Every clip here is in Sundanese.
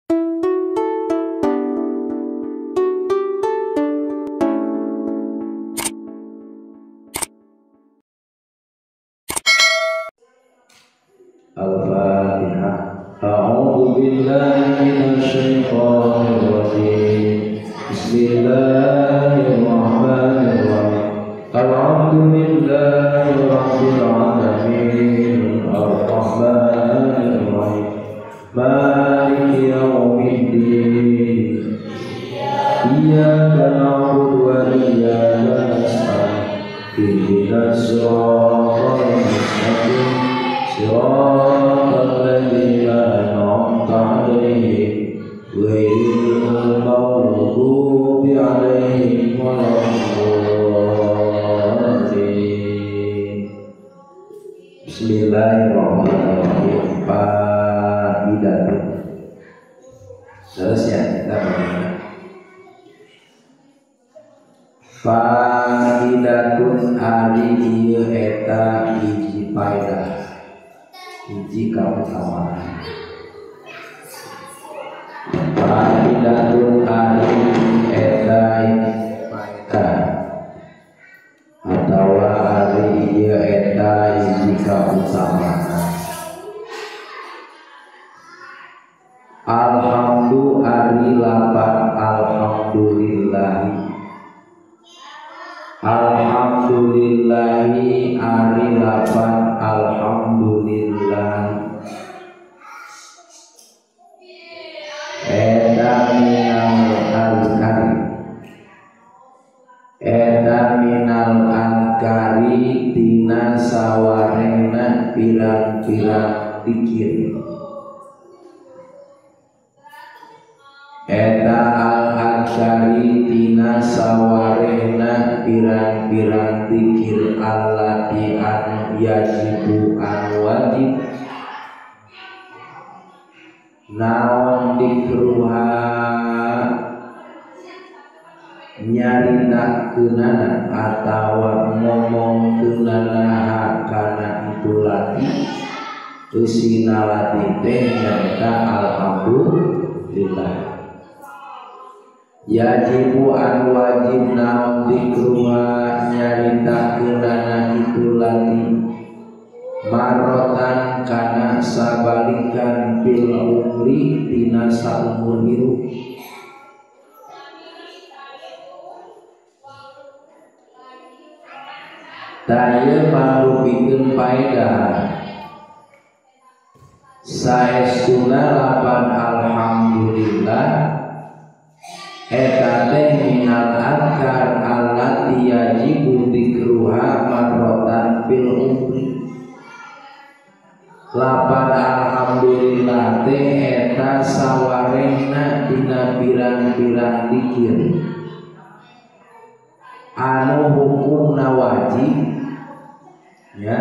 Al-Fatihah. A'udzu billahi minasy syaithanir rajim. Bismillahirrahmanirrahim. Alhamdulillahi rabbil alamin. Arrahmanir rahim. Maliki yaumiddin. Iyyaka na'budu wa iyyaka nasta'in. Ihdinas siratal mustaqim. Siratal ladzina an'amta 'alaihim ghairil maghdubi 'alaihim waladdallin. Bismillahirrahmanirrahim. Faidah. Seterusnya kita bagaimana? Faidatun ari ieu eta hiji faedah. Hiji kautamaan. Faidatun ari eta faedah atawa ari ieu eta hiji kautamaan. Alhamdu ari lapan alhamdulillahi. Alhamdulillahi ari lapan alhamdulillah. Eta minal azkari. Eta minal azkari tina sawarena pirang-pirang dikir. Eta al-azkari tina sawarena pirang-pirang dikir allati anu yajibu anu wajib naon dikruha nyarita keunana atawa ngomong keunana kana itu lati eusina lati teh nyaeta alhamdulillah. Yajibu anu wajib naon dikruha nyarita keunana itu lati marotan kana sabalikan fil umri tina saumur hirup. Taya pangrupikeun paedah saestuna lapan alhamdulillah eta teh minal adkar allati yajibu dzikruha marratan fil umri. Lapan alhamdulillah teh eta sawarehna dina pirang-pirang dikir anu hukumna wajib, ya,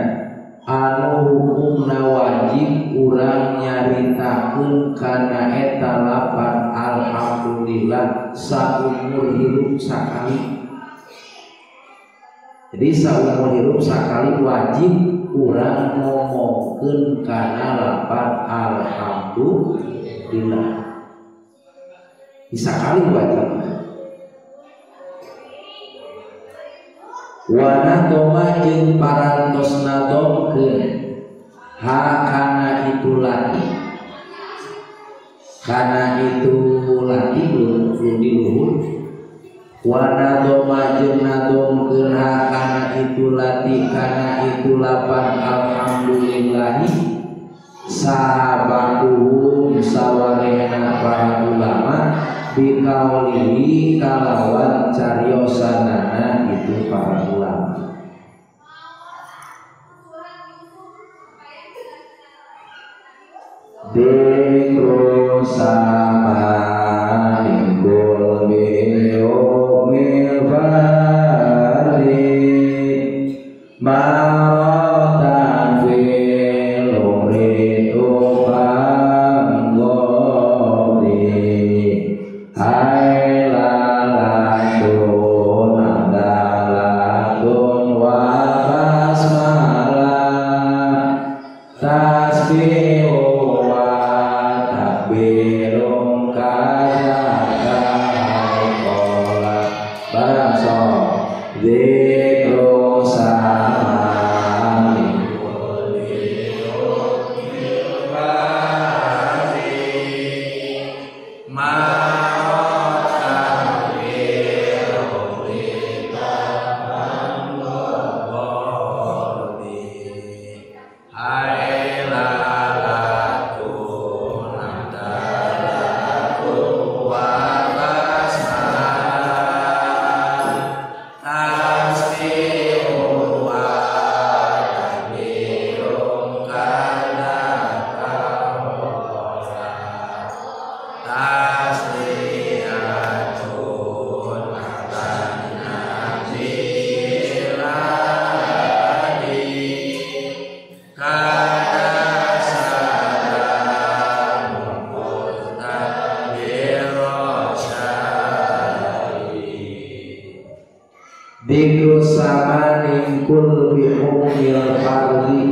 anu hukumna wajib urang nyaritakeun kana eta lapan alhamdulillah saumur hirup sakali. Jadi saumur hirup sakali wajib urang ngomongkeun kana lapan alhamdulillah. Sakali wajib. Wana doma jeung parantos nadomkeun ha kana itu lati. Kana itu lati belum di luhur. Wana doma jeung nadomkeun ha kana itu lati kana itu lapan alhamdulillahi sahabatuhum sawarehna para ulama bikaulihi kalawan cariosanana itu para ulama. Dikru sama ingkul bi'umil fari marotan fil umri tupang godi hailalatun adalatun wa basmalah tasbihu wa takbirun. kadzaka qala barang sok zikru samani Dikru samanin kul bihumil fardi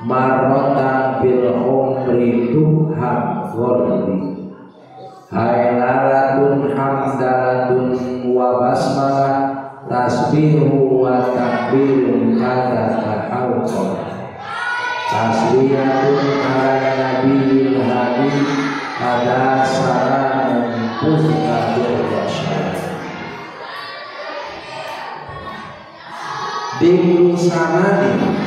marrotan bil umri tuham ghardi haylalatun hamdalatun wa basmalah tasbihu wa takbirun kada tahawqan tasbiyatun ala nabiyil hadi kada salamun pusta bil rasyad. Dikru samani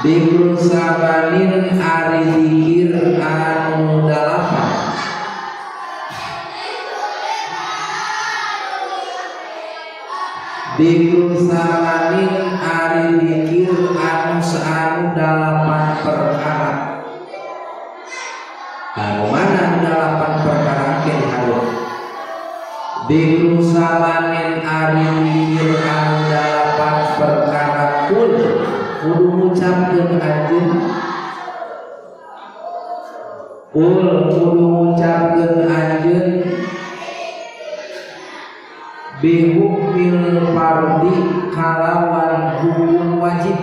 dikru samanin ari dikir anu dalapan dikru samanin ari dikir anu saanu dalapan perkara anu mana dalapan perkara ke harus dikru samanin ari dikir anu dalapan perkara kul kudu ngucapkeun anjeun kul kudu ngucapkeun anjeun bihukmil fardi kalawan hukum wajib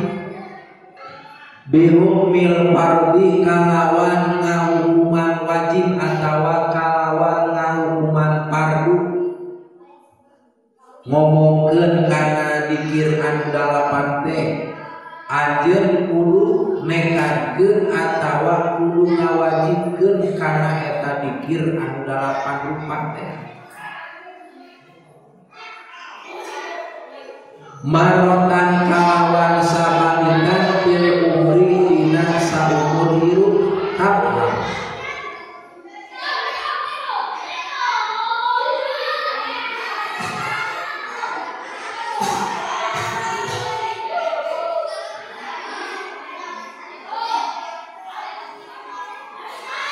bihukmil fardi kalawan ngahukuman wajib atawa kalawan ngahukuman fardu ngomongkeun kana dikir anu dalapan teh anjeun kudu nekadkeun atawa kudu ngawajibkeun kana eta dikir anu dalapan rupa teh marotan kalawan sabalikan fil umri dina saumur hirup tabah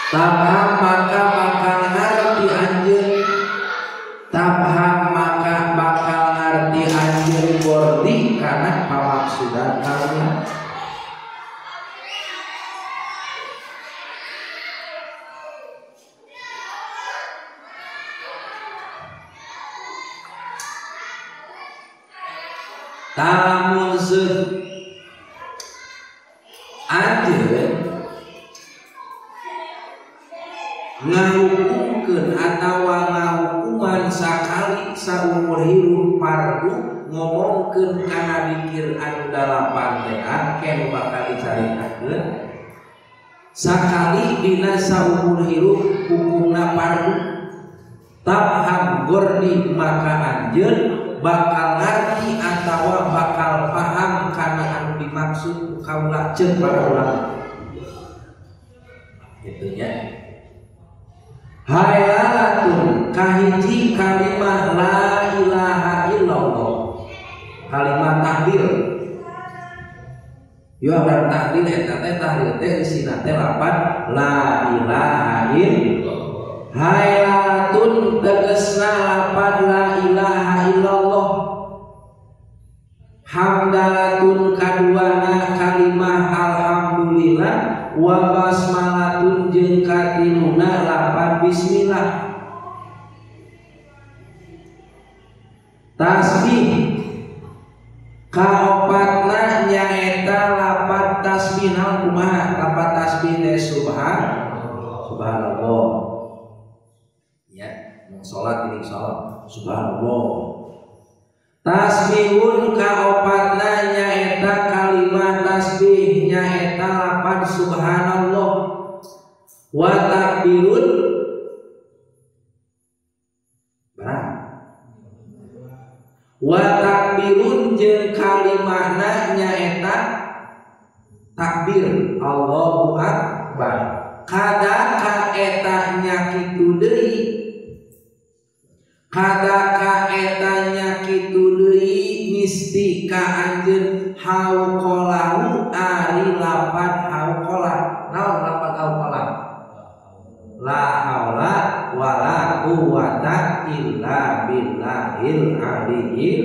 tabham maka bakal ngarti anjeun tabham maka bakal ngarti anjeun bordi kana pamaksudan kaula Tamun seut anjeun ngahukumkeun atawa ngahukuman sakali saumur hirup fardu ngomongkeun kana dikir anu dalapan teh ken bakal dicaritakeun sakali dina saumur hirup hukumna fardu tabham gordi maka anjeun bakal ngarti atawa bakal paham kana anu dimaksud kaula ceuk para ulama gitu nya. Hayalatul kahiji kalimah la ilaha illallah kalimat tahlil yo abar tahlil eta teh tahlil teh isina teh lapan la ilaha illallah. Hayalatun tegesna lapan la ilaha illallah. Hamdalatun kaduana kalimah alhamdulillah wa basmalatun jeung katiluna lapan bismillah. Tasbih kaopatna nyaeta lapan tasbih. tasbih naon kumaha? Lapan tasbih teh subhanallah. Ya, mun salat ini salat subhanallah. Tasbihun kaopatna nyaeta kalimah tasbih nyaeta lapan subhanallah. Wa takbirun berapa? Wa takbirun jeung kalimahna nyaeta takbir Allahu akbar. Kadaka eta nya kitu deui, kadaka eta nya kitu deui misti ka anjeun hauqalahu ari lapan hauqalah. Naon lapan hauqalah? La haula wala quwata illa billahil aliyyil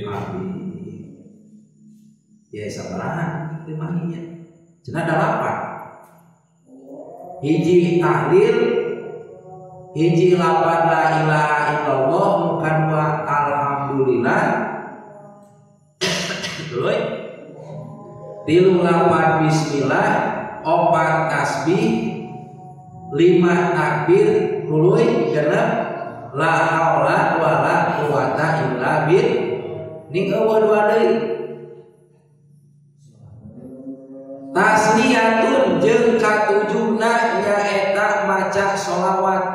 azim. Ya sabaraha temahinya. Cenah dalapan. Hiji tahlil, hiji lapan la ilaha illallah, nu kadua alhamdulillah. Tuluy. Tilu lapan bismillah, opat tasbih, lima takbir, tuluy genep la haula wala quwata illa billah. Ning eueuh dua deui. Tasliyatun jeung katujuna nyaeta maca sholawat.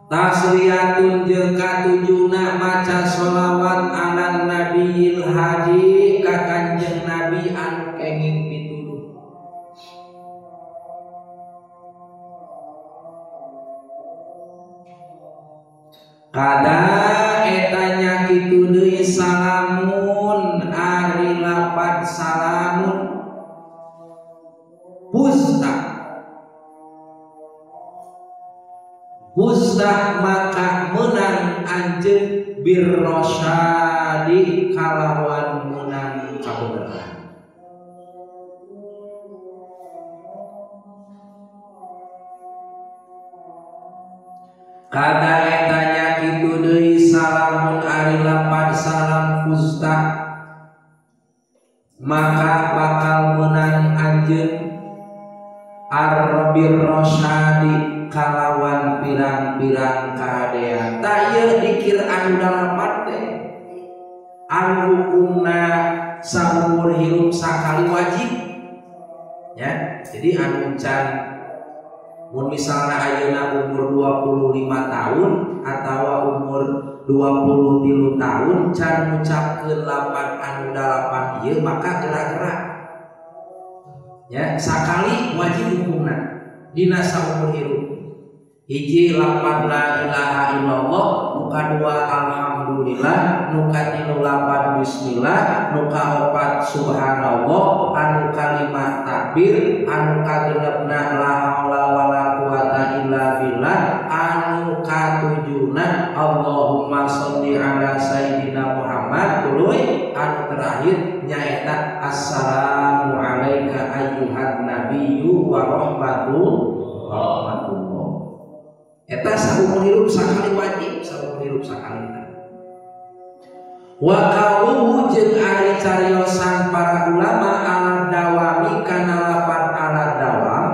Tasliyatun jeung katujuna maca sholawat alan nabiyil haji ka Kanjeng Nabi anu kenging pituduh. Kada eta nya kitu deui salamun ari lapan salamun pusta pusta maka menang anjeun birrosyadi kalawan menang kabeneran. Kada eta nya kitu deui salamun ari lapan salam pusta maka bakal menang anjeun arbir rosyadi kalawan pirang-pirang kahadean. Tah ieu dikir anu dalapan teh anu hukumna saumur hirup sakali wajib ya. Jadi anu can mun misalna ayeuna umur 25 tahun atawa umur 23 tahun can ngucapkeun lapan anu dalapan ieu maka gerak-gerak ya, sakali wajib hukumna dina saumur hirup. Hiji lapan la ilaha illallah, nu kadua alhamdulillah, nu katilu lapan bismillah, nu kaopat subhanallah, anu kalima takbir, anu kagenepna la haula wala quwata illa billah, anu katujuna Allahumma sholli ala sayyidina Muhammad, tuluy anu terakhir nyaeta assalamu alayka ayyuhan nabiyyu wa rahmatullah. Eta saumur hirup sakali wajib, saumur hirup sakali. Wa qauluhu jeung ari cariosan para ulama ala dawami kana lapan ala dawam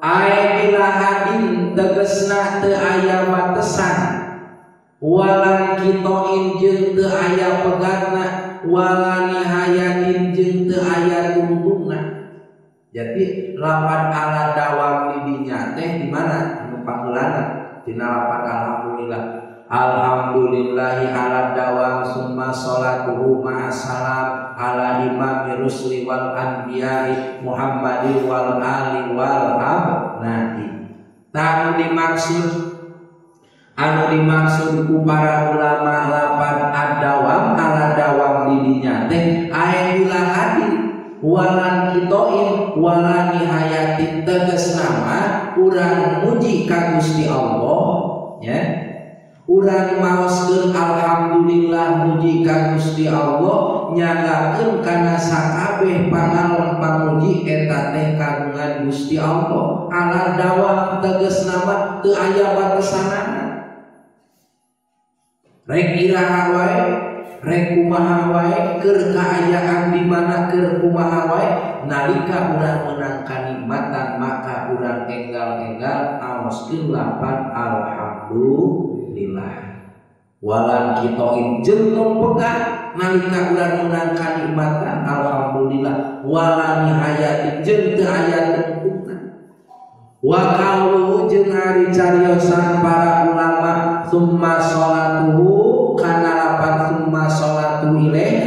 ae bila hadin tegesna teu aya watesan walan kitoin jeung teu aya pegatna wala nihayatin jeung teu aya tungtungna. Jadi lapan ala dawam di dinya teh di mana anu panggeulana dina lapan alhamdulillah. Alhamdulillahi ala dawam summa sholatuhu ma'assalam ala imami rusli wal anbiya'i Muhammadi wal ali wal abna'i. Tah anu dimaksud ku para ulama lapan ad-dawam ala dawam di dinya teh ae bila hadin walan kitoin wala nihayatin tegas nama urang muji ka Gusti Allah ya, urang maoskeun alhamdulillah muji ka Gusti Allah nyanggakeun kana sakabeh pangalon panguji eta teh kagungan Gusti Allah ala dawam tegas nama teu aya batesanana. Rek iraha wae Rek kumaha wae keur kaayaan di mana keur kumaha wae nalika urang meunang kanikmatan maka urang enggal-enggal aoskeun lapan alhamdulillah. Walan kitoin jeung tong peka nalika urang meunang kanikmatan alhamdulillah wala nihayati jeung teu aya tungtungna. Wa qaulu jeung ari cariosan para ulama summa sholatuhu kana lapan summa sholatu ilaih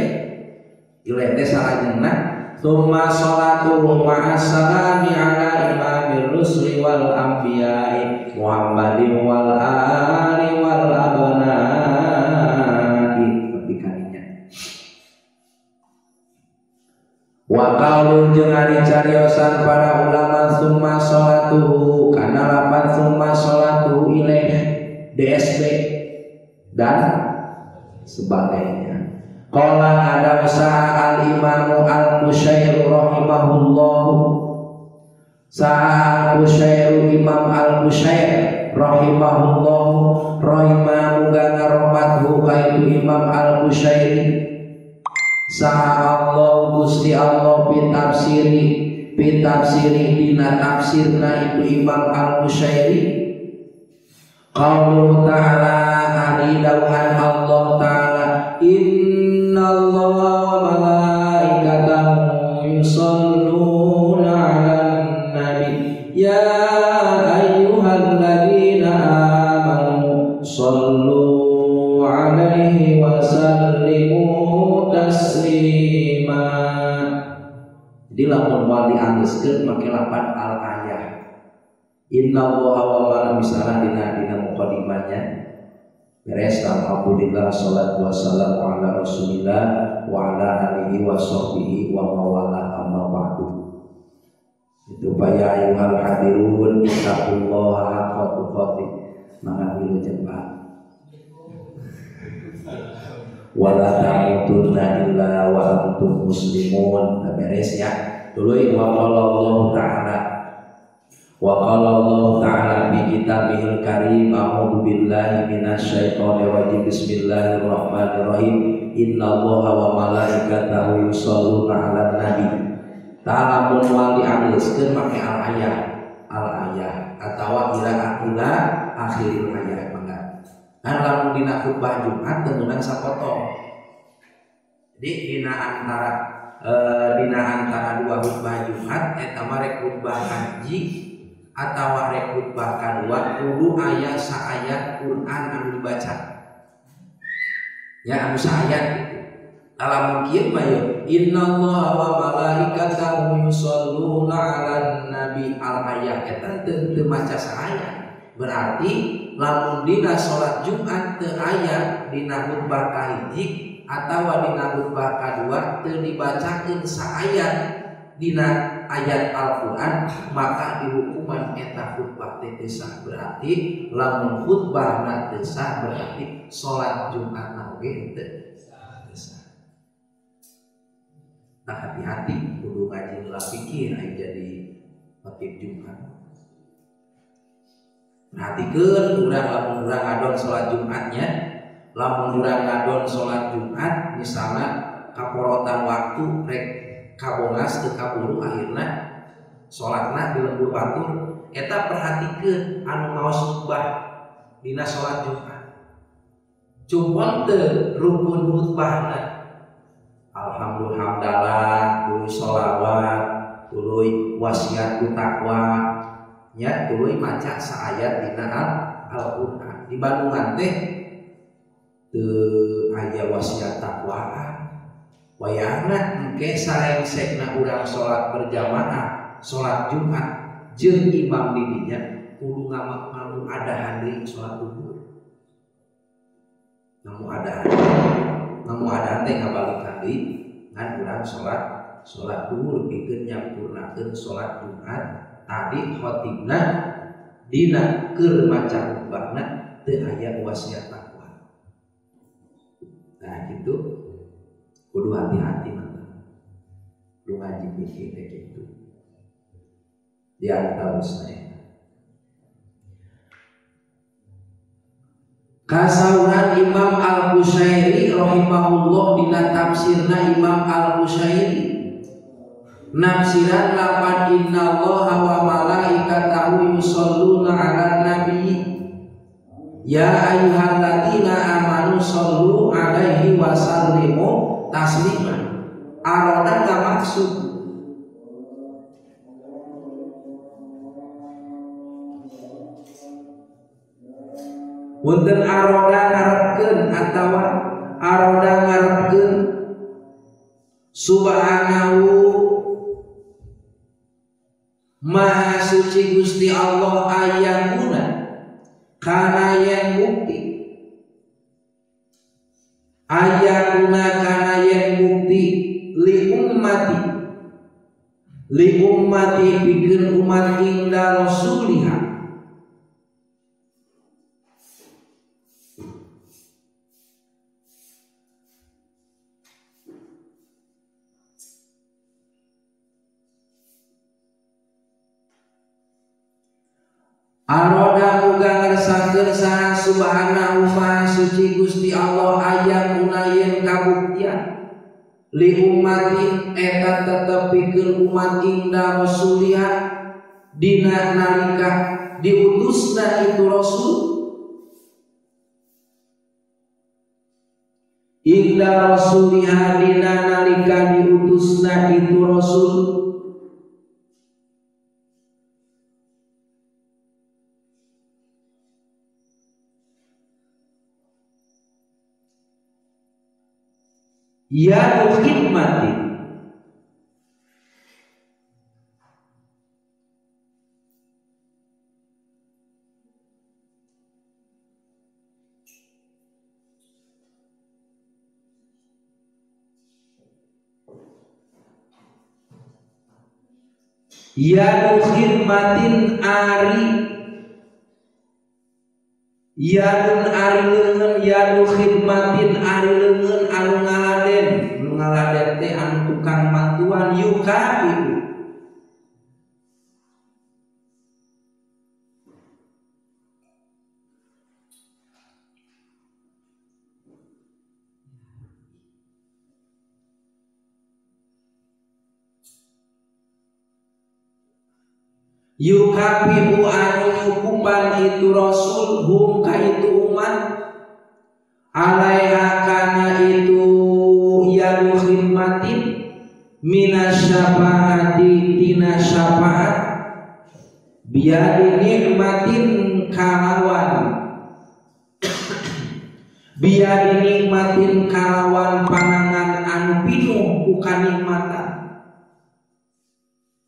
ilaih teh salajengna summa sholatuhu ma'assalami ala imamir rusuli wal anbiya'i Muhammadin wal ali wal abna'i tapi kalinya. Wa qaulu jeung ari cariosan para ulama summa sholatuhu kana lapan summa sholatuhu ilaih DSP dan sebagainya. Qala ada usaha al-imamu al-Qusyairu rahimahullahu saha al-Qusyairu imam al-Qusyair rahimahullahu rahimah muga ngarohmathu ka itu imam al-Qusyairi saha Allah Gusti Allah pitafsiri dina tafsirna itu imam al-Qusyairi. Qaulu ta'ala ari dawuhan Allah ta'ala innallaha wa malaikatahu yusholluna 'alan nabi ya ayyuhalladzina amanu shollu 'alaihi wa sallimu taslima. Jadi lamun moal dianggeuskeun make lapan al-ayah innallaha wa malaikatahu misalnya dina mukadimahnya beres alhamdulillah salatu wassalamu ala rasulillah wa ala alihi wa sahbihi wa mawala amma ba'du. Itu ya ayyuhal hadirun ittaqullaha haqqa tuqatih mangga wilujeng Pak wala tamutunna illa wa antum muslimun. Beres ya tuluy wa qala Allah ta'ala wa qala Allah ta'ala fi kitabihil karim a'udzu billahi minasyaitonir rajim bismillahirrahmanirrahim innallaha wa malaikatahu yusholluna 'alan nabi. Ta'ala mun wali anggeuskeun make al-ayah al-ayah atawa ila ila akhiril ayah mangga. Kan lamun dina khutbah Jumat teu meunang sapotong. Jadi dina antara dua khutbah Jumat eta mah rek khutbah haji atawa rek khutbah kadua kudu aya saayat Quran anu dibaca. Ya anu saayat gitu. Lamun kieu mah ye innallaha wa malaikatahu yusholluna 'alan nabi al-ayat eta teu maca saayat. Berarti lamun dina salat Jumat teu aya dina khutbah kahiji atawa dina khutbah kadua teu dibacakeun saayat dina ayat Al-Qur'an maka dihukuman eta khutbah teh teu sah. Berarti lamun khutbahna teu sah berarti salat Jumatna oge teu sah. Nah hati-hati kudu ngaji heula pikir aya jadi khotib Jumat. Perhatikeun urang lamun urang ngadon salat Jumatnya, lamun urang ngadon salat Jumat misalna kaporotan waktu rek kabongas teu kaburu akhirna salatna di lembur batur eta perhatikeun anu maos khutbah dina salat Jumat. Cumpon teu rukun khutbahna. Alhamdulillah tuluy sholawat tuluy wasiat ku takwa nya tuluy maca saayat dina Al-Qur'an. Di Bandungan teh teu aya wasiat takwaan. Wayahna engke sarengsekna urang salat berjamaah, salat Jumat jeung imam di dinya kudu ngamu adahan deui salat zuhur. Ngamu adahan teh ngabalikan deui ngan urang salat zuhur pikeun nyampurnakeun salat Jumat. Tadi khotibna dina keur maca khutbahna teu aya wasiat takwa. Nah gitu kudu hati-hati mantap. Kudu ngaji pikir teh kitu. Di antawisna kasauran Imam Al-Qusyairi rahimahullah rahimahullah dina tafsirna Imam Al-Qushairi nafsiran lapan innallaha wa malaikatahu yusholluna 'alan nabi ya ayyuhalladzina amanu shollu 'alaihi wa sallimu taslima. Aroda maksud wonten aroda ngarepkeun atawa aroda ngarepkeun subhanahu maha suci Gusti Allah ayakuna kana yen bukti ayakuna kana yen bukti li ummati pikeun umat inda rasuliha aroda muga ngersakeun saha subhanahu maha suci Gusti Allah ayakuna yen kabuktian li ummati eta tetep pikeun umat inda rasuliha dina nalika diutusna itu rasul inda rasuliha dina nalika diutusna itu rasul ya khidmati ya khidmatin ari yadun ari leungeun yadu khidmatin ari leungeun anu ngaladen nu ngaladen teh anu tukang mantuan yukafiu yukafiu anu nyukupan itu rasul hum ka itu umat alaiha kana itu yadu khidmatin minasyafaati tina syafaat biadi nikmatin kalawan biadi nikmatin kalawan panangan anu pinuh ku kanikmatan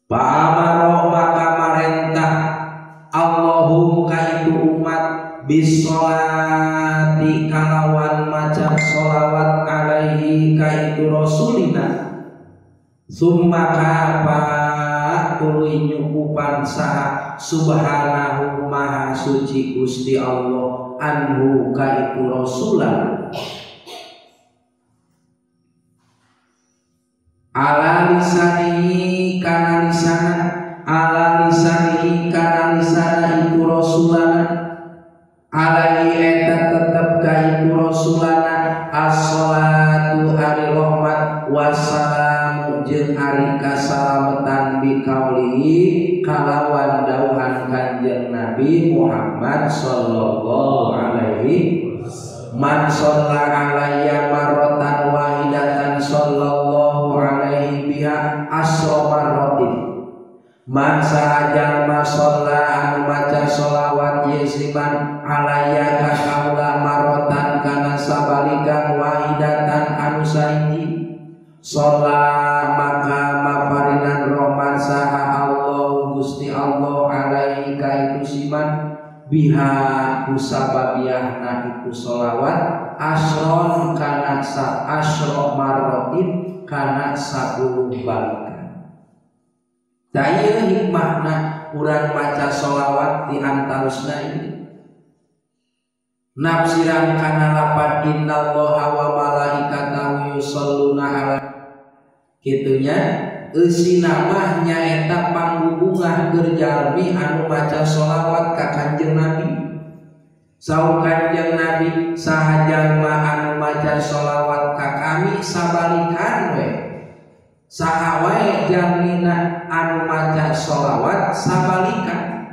Pa'amaro maka marentah Allahum ka itu umat bisolati kalawan macam solawat alaihi ka itu rasulina summa kapa tuluy nyukupan saha subhanahu maha suci Gusti Allah anhu ka itu rasulan ala lisanihi kana lisana ala lisanihi kana lisana itu rasulana alaihi eta tetep ka itu rasulana as-salatu ari rahmat wassalamu jeung ari kasalametan bikaulihi kalawan dauhan Kanjeng Nabi Muhammad sallallahu alaihi man sholla alayya marratan wahidatan sallallahu alaihi biha asra marratin man sahajalma sholla anu maca sholawat yesiman alayya ka kaula marratan kana sabalikan wahidatan anu sahiji sholla maka maparinan rohman saha Allah Gusti Allah alaihi ka itu siman biha kusababiahna itu sholawat asron kana sa asro marrotin kana 10 balikan. Tah ieu hikmahna urang maca sholawat di antarusna ini. Nafsiran kana lapat innallaha wa malaikatahu yusholluna ala kitunya eusina mah nyaeta pangbubungah keur jalmi anu maca sholawat ka Kanjeng Nabi. Saur Kanjeng Nabi saha jalma anu maca sholawat ka kami sabalikan we. Saha wae jalmina anu maca sholawat sabalikan.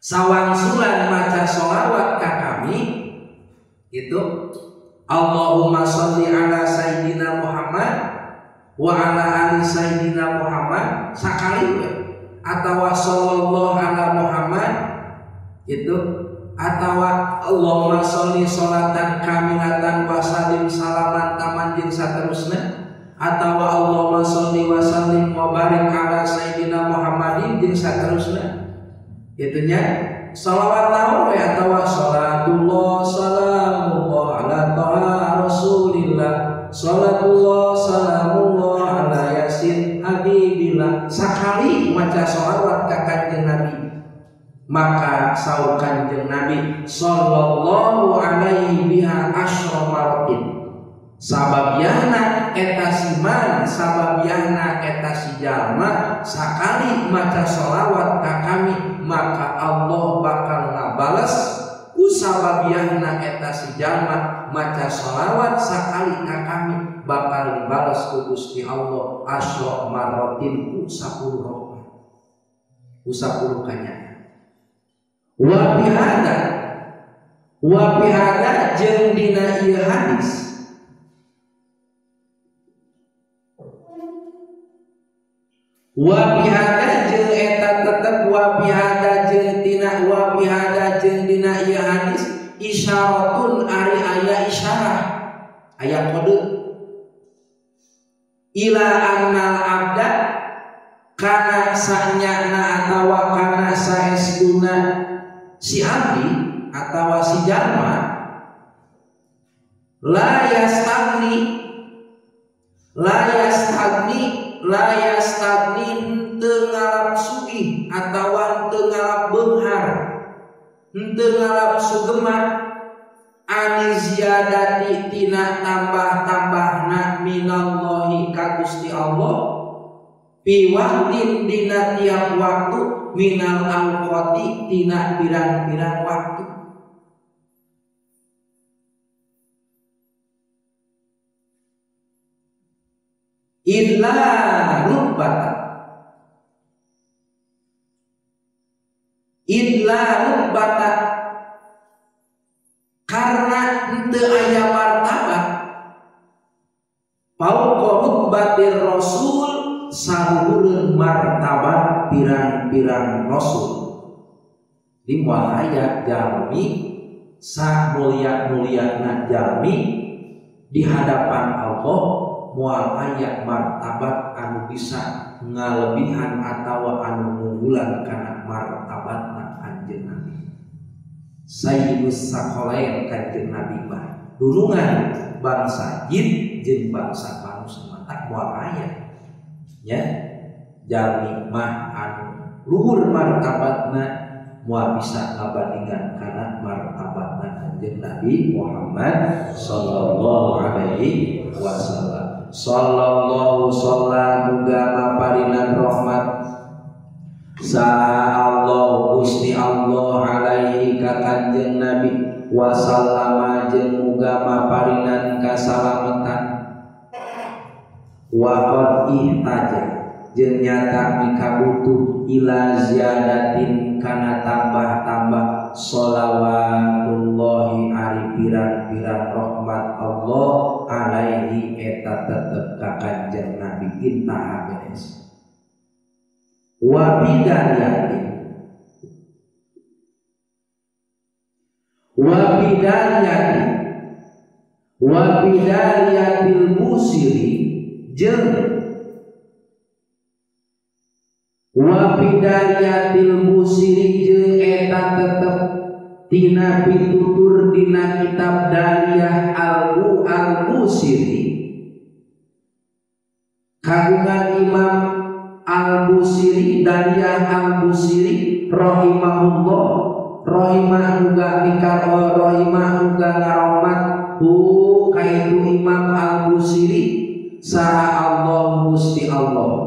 Sawangsulan maca sholawat ka kami itu Allahumma sholli ala Sayyidina Muhammad wa ala ali Sayyidina Muhammad sakali we. Atawa sallallahu ala Muhammad itu atawa Allahumma sholli sholatan kamilatan wa sallim salaman taman jeung saterusna atawa Allahumma sholli wa sallim wa barik ala Sayyidina Muhammadin jeung saterusna itunya sholawat naon we atawa sholatullah salamullah ala taha rasulillah sholatullah salamullah ala yasin habibillah sakali maca sholawat ka Kanjeng Nabi maka saur Kanjeng Nabi sallallahu alaihi biha asyra maratin sababiana eta siman sababiana eta si jalma sakali maca sholawat ka kami maka Allah bakal ngabales ku sababiana eta si jalma maca sholawat sakali ka kami bakal dibales ku Gusti Allah asyra maratin ku 10 rahmat ku 10 kanya. Wa bihada jeung dina ieu hadis wa bihada jeung eta tetep wa bihada jeung dina wa bihada jeung dina ieu hadis isyaratun ari aya isyarah aya kode ila annal abda kana sanyana atawa kana saestuna si abdi atawa si jalma la yastagni la yastagni la yastagni teu ngalap sugih atawa teu ngalap beunghar henteu ngalap sugema ani ziyadati tina tambah-tambahna minallahi ka Gusti Allah fi waqtin dina tiap waktu minal awqati tina pirang-pirang waktu. Illa rubbata illa rubbata karena henteu aya martabat fauqa rutbatir rasul saluhureun martabat pirang-pirang rasul. Di moal aya jalmi samulia-muliana jalmi di hadapan Allah moal aya martabat anu bisa ngalebihan atawa anu ngunggulan kana martabatna Kanjeng Nabi. Sayyidus Sakolain Kanjeng Nabi mah dulungan bangsa jin jeung bangsa manusia matak moal aya nya jalmi mah anu luhur martabatna moal bisa ngabandingan kana martabatna Kanjeng Nabi Muhammad sallallahu alaihi wasallam. Sallallahu sallam muga maparinan rahmat saha Allah Gusti Allah alaihi ka Kanjeng Nabi wasallama jeung muga maparinan kasalametan wa qad ihtaja jeung nyata mikabutuh ila ziyadatin kana tambah-tambah sholawatullahi ari pirang-pirang rahmat Allah alaihi eta tetep ka Kanjeng Nabi intaha beres. Wa bidaliyati wa bidaliyati wa bidaliyatil busiri jeung wa bidaliyatil busiri jeung eta tetep tina pitutur dina kitab Daliyah al-Busiri kagungan Imam Al-Busiri Daliyah Al-Busiri rahimahullah rahimah uga mikar rahimah uga ngaromat hu kaitu Imam Al-Busiri saha Allah Gusti Allah.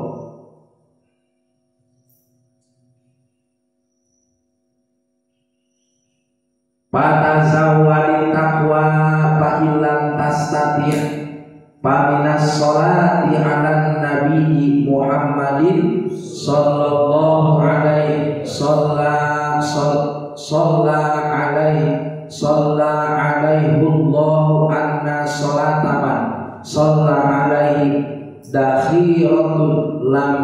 sholati ala nabi Muhammadin sallallahu alaihi sallam shalla alaihullahu anna sholataman shalla alaihi dakhiratul lam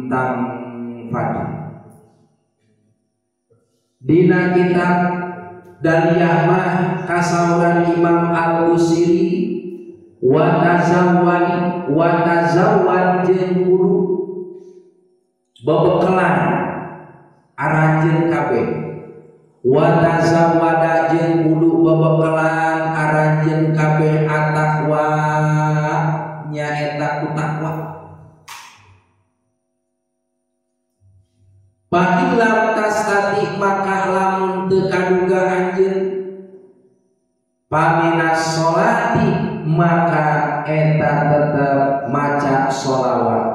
tanfad. Dina kitab Daliyah mah kasauran Imam Al-Busiri wa tazawwad wa tazawwad jeung kudu bebekelan aranjeun kabeh wa tazawwada jeung kudu bebekelan aranjeun kabeh at-taqwa nyaeta ku takwa. Fa illam tastati maka lamun teu kaduga anjeun paminas sholati maka eta tetep maca sholawat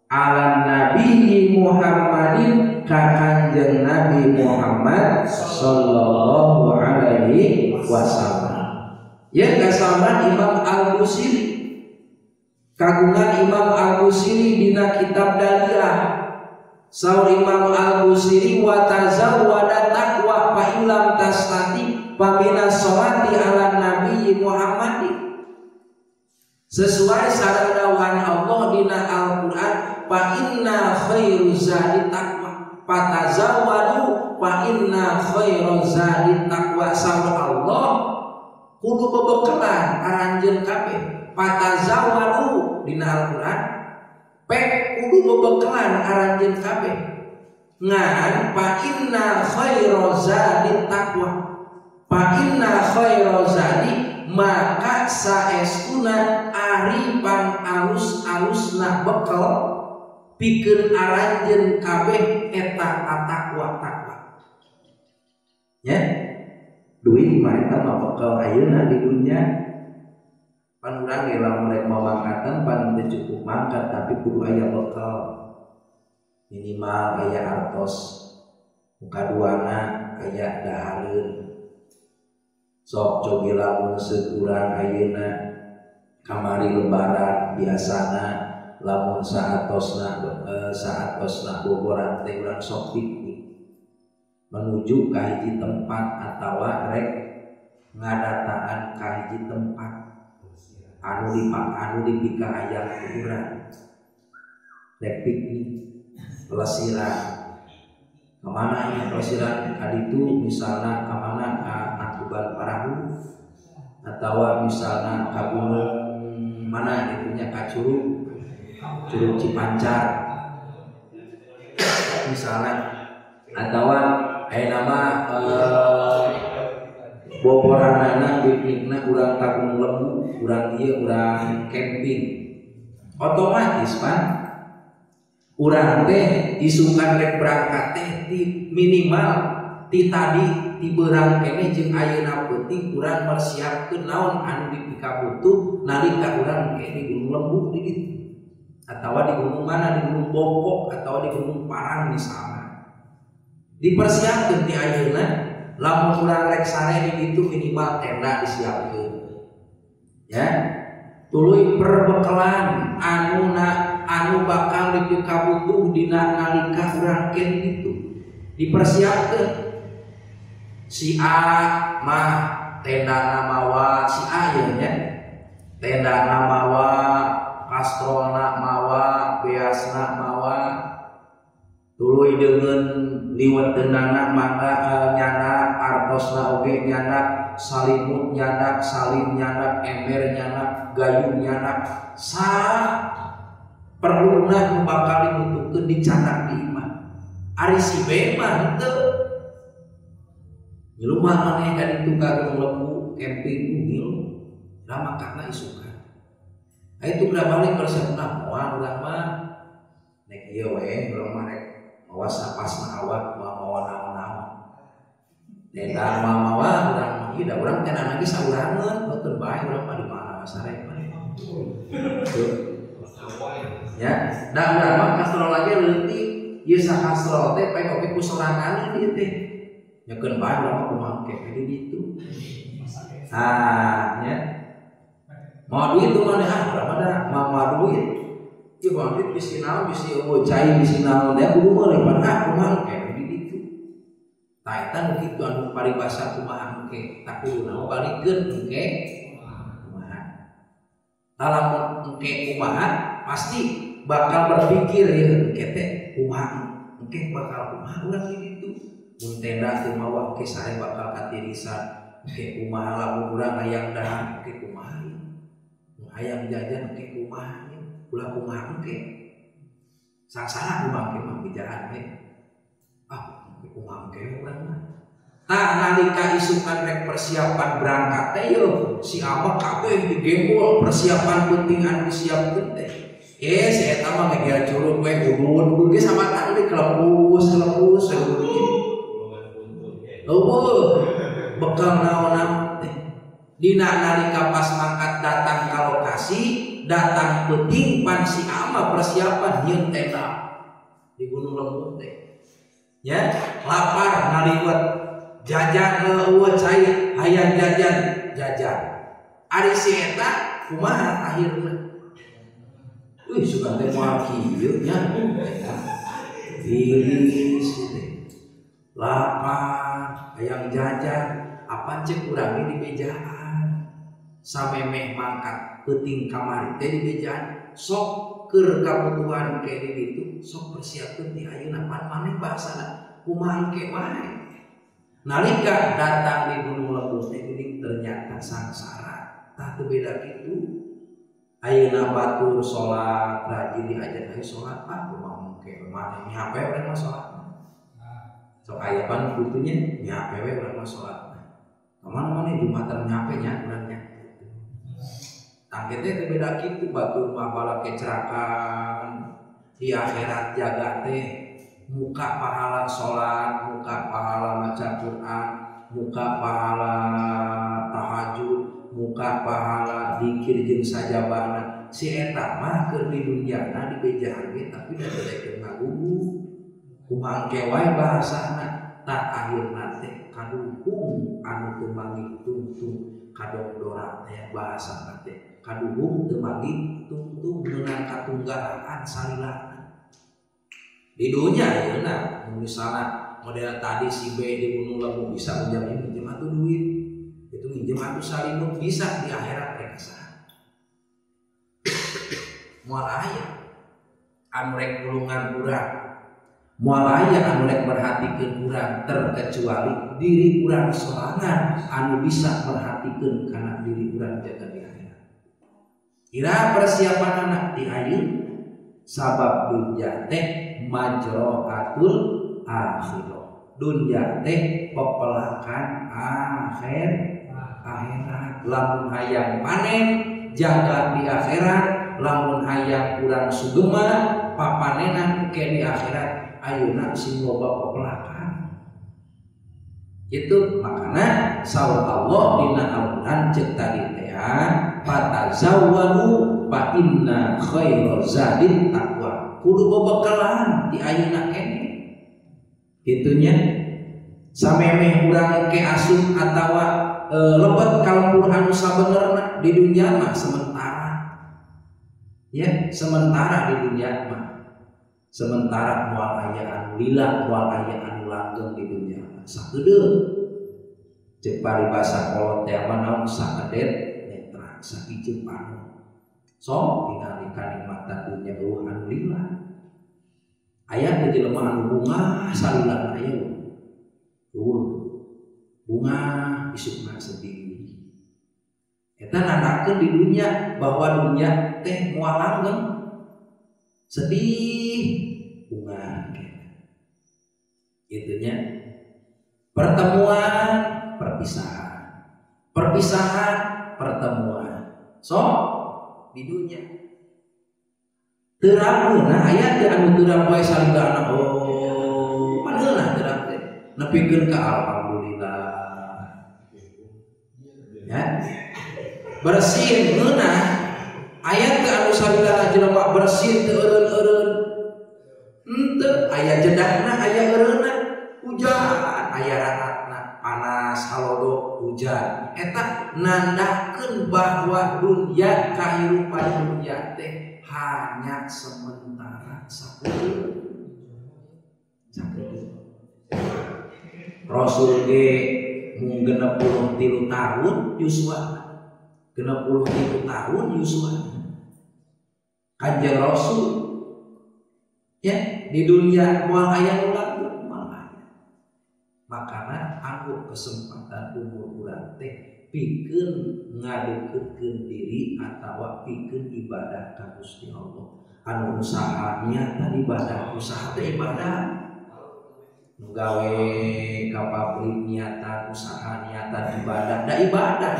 ala nabi Muhammadin ka kanjeng Nabi Muhammad sallallahu alaihi wasallam. Ya kasaman Imam Al-Busiri kagungan Imam Al-Busiri dina kitab Daliyah. Saur Imam Al-Busiri wa tazawwada taqwa fa illam tastati fa minas sholati ala nabi Muhammadin. Sesuai sareng dawuhan Allah dina Al-Qur'an fa inna khairu zadi taqwa fatazawwadu fa inna khairu zadi taqwa. Saur Allah kudu bebekelan aranjeun kabeh fatazawwadu dina Al-Qur'an pek kudu bebekelan aranjeun kabeh ngan fa inna khairu zadi taqwa fa inna khairu zadi maka saestuna ari pang alus-alusna bekel pikeun aranjeun kabeh eta takwa takwa. Ya duit mah eta mah bekel ayeuna di dunya. Pan urang ge lamun rek mamangkatan pan teu cukup mangkat tapi kudu aya bekal minimal aya artos muka duana aya dahareun. Sok cobi lamun seuk urang ayeuna kamari lebaran biasana lamun saatosna saatosna boboran teh urang sok piknik menuju ka hiji tempat atawa rek ngadatangan ka hiji tempat anu dipak anu dipika hayang urang rek piknik pelesiran kemana ya pelesiran kaditu misalna kemana ka Tangkuban Parahu atau misalna ka gunung mana itunya ka Curug Curug Cipancar misalna atau aya nama boboranana piknikna urang ka Gunung Lembu urang ieu urang camping otomatis pan urang teh isukan rek berangkat teh ti minimal ti tadi ti beurang keneh jeung ayeuna peuting urang mersiapkeun naon anu dipikabutuh nalika urang ke di Gunung Lembu di ditu atawa di gunung mana di Gunung Bongkok atawa di Gunung Parang misalna dipersiapkeun ti ayeuna lamun urang rek sare di ditu minimal tenda disiapkeun ya tuluy perbekalan anu na anu bakal dipikabutuh dina nalika urang ke ditu dipersiapkeun. Si A mah tendana mawa si A ieu nya tendana mawa kastrolna mawa beasna mawa tuluy deungeun liwet tendana mangga nyanak artosna oge nyanak salimut nyanak salim nyanak ember nyanak gayung nyanak sah perluna nu bakal dibutuhkeun dicanak di imah. Ari si B mah henteu ngilu mah maneh ka ditu ka Gunung Lembu camping ngilu lama karena isukan. Nah itu udah balik persiapna moal urang mah nek ieu we urang mah rek mawa sapasna awak mawa naon-naon. Tenda mah mawa urang mah ieu da urang tenda lagi saurangeun beukeun bae urang mah di mana sare mah. Ya, da urang mah kastrol lagi leutik ieu sakastrol teh pae oge ku sorangan ieu teh. Nyekeun bae urang mah kumaha ke di ditu. Ah, nya. Mau duit tuh mana ah berapa dah mau duit. Ieu mah duit bisi naon bisi eueuh cai bisi naon teh kudu meuli pan ah kumaha engke di ditu. Tah eta nu kitu anu paribasa kumaha engke tak kudu naon balikeun engke kumaha. Lamun engke kumaha pasti bakal berpikir ya engke teh kumaha engke bakal kumaha urang di ditu. Mun tenda teu mawa engke sare bakal katirisan engke kumaha lamun urang hayang dahar engke kumaha. Hayang jajan engke kumaha ulah kumaha engke sangsara kumaha engke mah bejaan we ah engke kumaha engke urang mah tah nalika isukan rek persiapan berangkat teh yo si abah kabeh digembol persiapan penting anu disiapkeun teh si eta mah ngegel curug we udud ge samatan deui kelepus eueuh bekal naon-naon teh dina nalika pas mangkat datang ka lokasi datang penting pan si ama persiapan nyieun tenda di Gunung Lembu teh ya lapar ngaliwet jajan eueuh cai hayang jajan jajan ari si eta kumaha akhirna euy sugan teh moal kieu nya tiris teh lapar hayang jajan apan cek urang di bejaan samemeh mangkat peuting kamari teh di bejaan sok keur kabutuhan ke di ditu sok persiapkeun ti ayeuna pan maneh bahasana kumaha engke wae nalika datang di Gunung Lembu teh geuning ternyata sangsara tah teu beda kitu ayeuna batur salat rajin diajar ayo salat ah kumaha engke maneh nyape urang mah salat sok aya pan kutunya nyape we urang mah salat kemana mana jumatan nyape nya urangnya tangke teh beda kitu batur mah balake cerakan di akhirat jaga teh muka pahala salat muka pahala maca Quran muka pahala tahajud muka pahala dikir jeung sajabana si eta mah keur di dunyana dibejaan ge tapi da teu ngagugu kumaha engke wae bahasana tak akhirna teh kaduhung anu teu manggih tungtung kadongdora teh bahasana teh kaduhung teu manggih tungtung meunang katunggalaan salilana di dunya ayeuna misalna model tadi si B di Gunung Lembu bisa minjem minjem atuh duit itu minjem atuh salimut bisa di akhirat mereka saha moal aya anu rek gulungan urang moal aya anu rek merhatikeun urang terkecuali diri urang sorangan anu bisa merhatikeun kana diri urang jaga di akhirat. Kira persiapan anak di ayeuna sabab dunya teh majroatul akhirah. Dunya teh pepelakan akhir akhirat. Lamun hayang panen jaga di akhirat, lamun hayang urang sugema papanenan ke di akhirat. Ayeuna sing loba pepelakan. Itu makana saur Allah dina Al-Qur'an ceuk tadi teh fatazawwadu fa inna khairaz zadit taqwa. Kudu bebekalan di ayeuna keneh. Kitunya samemeh urang ke asup atawa lebet kalempur anu sabenerna di dunia mah sementara. Ya, sementara di dunia mah. Sementara moal aya anu lila, moal aya anu langgeng di dunia mah. Sakedeung. Ceuk paribasa kolot teh mah naon sakedet netra sakieu panon. Sok tingali kanikmatan dunia eueuh anu lila. Aya teh jelema anu bunga salila aya eueuh. Bunga isukna sedih. Eta nandakeun di dunia bahwa dunia teh moal langgeng. Sedih bunga itunya pertemuan perpisahan perpisahan pertemuan so di dunia teu nah aya teu anu teu poe salilana oh paneunah teu teh nepikeun ka alhamdulillah ya bersin ngeunah aya teu anu salilana jelema bersin teu eureun-eureun henteu aya jedahna aya eureunna hujan aya raratna panas. panas halodo hujan eta nandakeun bahwa dunia kahirupan dunia teh hanya sementara sakedeung. Rasul ge mung 63 tahun yuswa 63 tahun yuswa Kanjeng Rasul ya di dunia moal aya nu laku moal aya. Makana anggo kesempatan umur urang teh pikeun ngadeukeutkeun diri atawa pikeun ibadah ka Gusti Allah. Anu usaha niatan ibadah, usaha teh ibadah. Nu gawe ka pabrik niatan usaha niatan ibadah, da ibadah.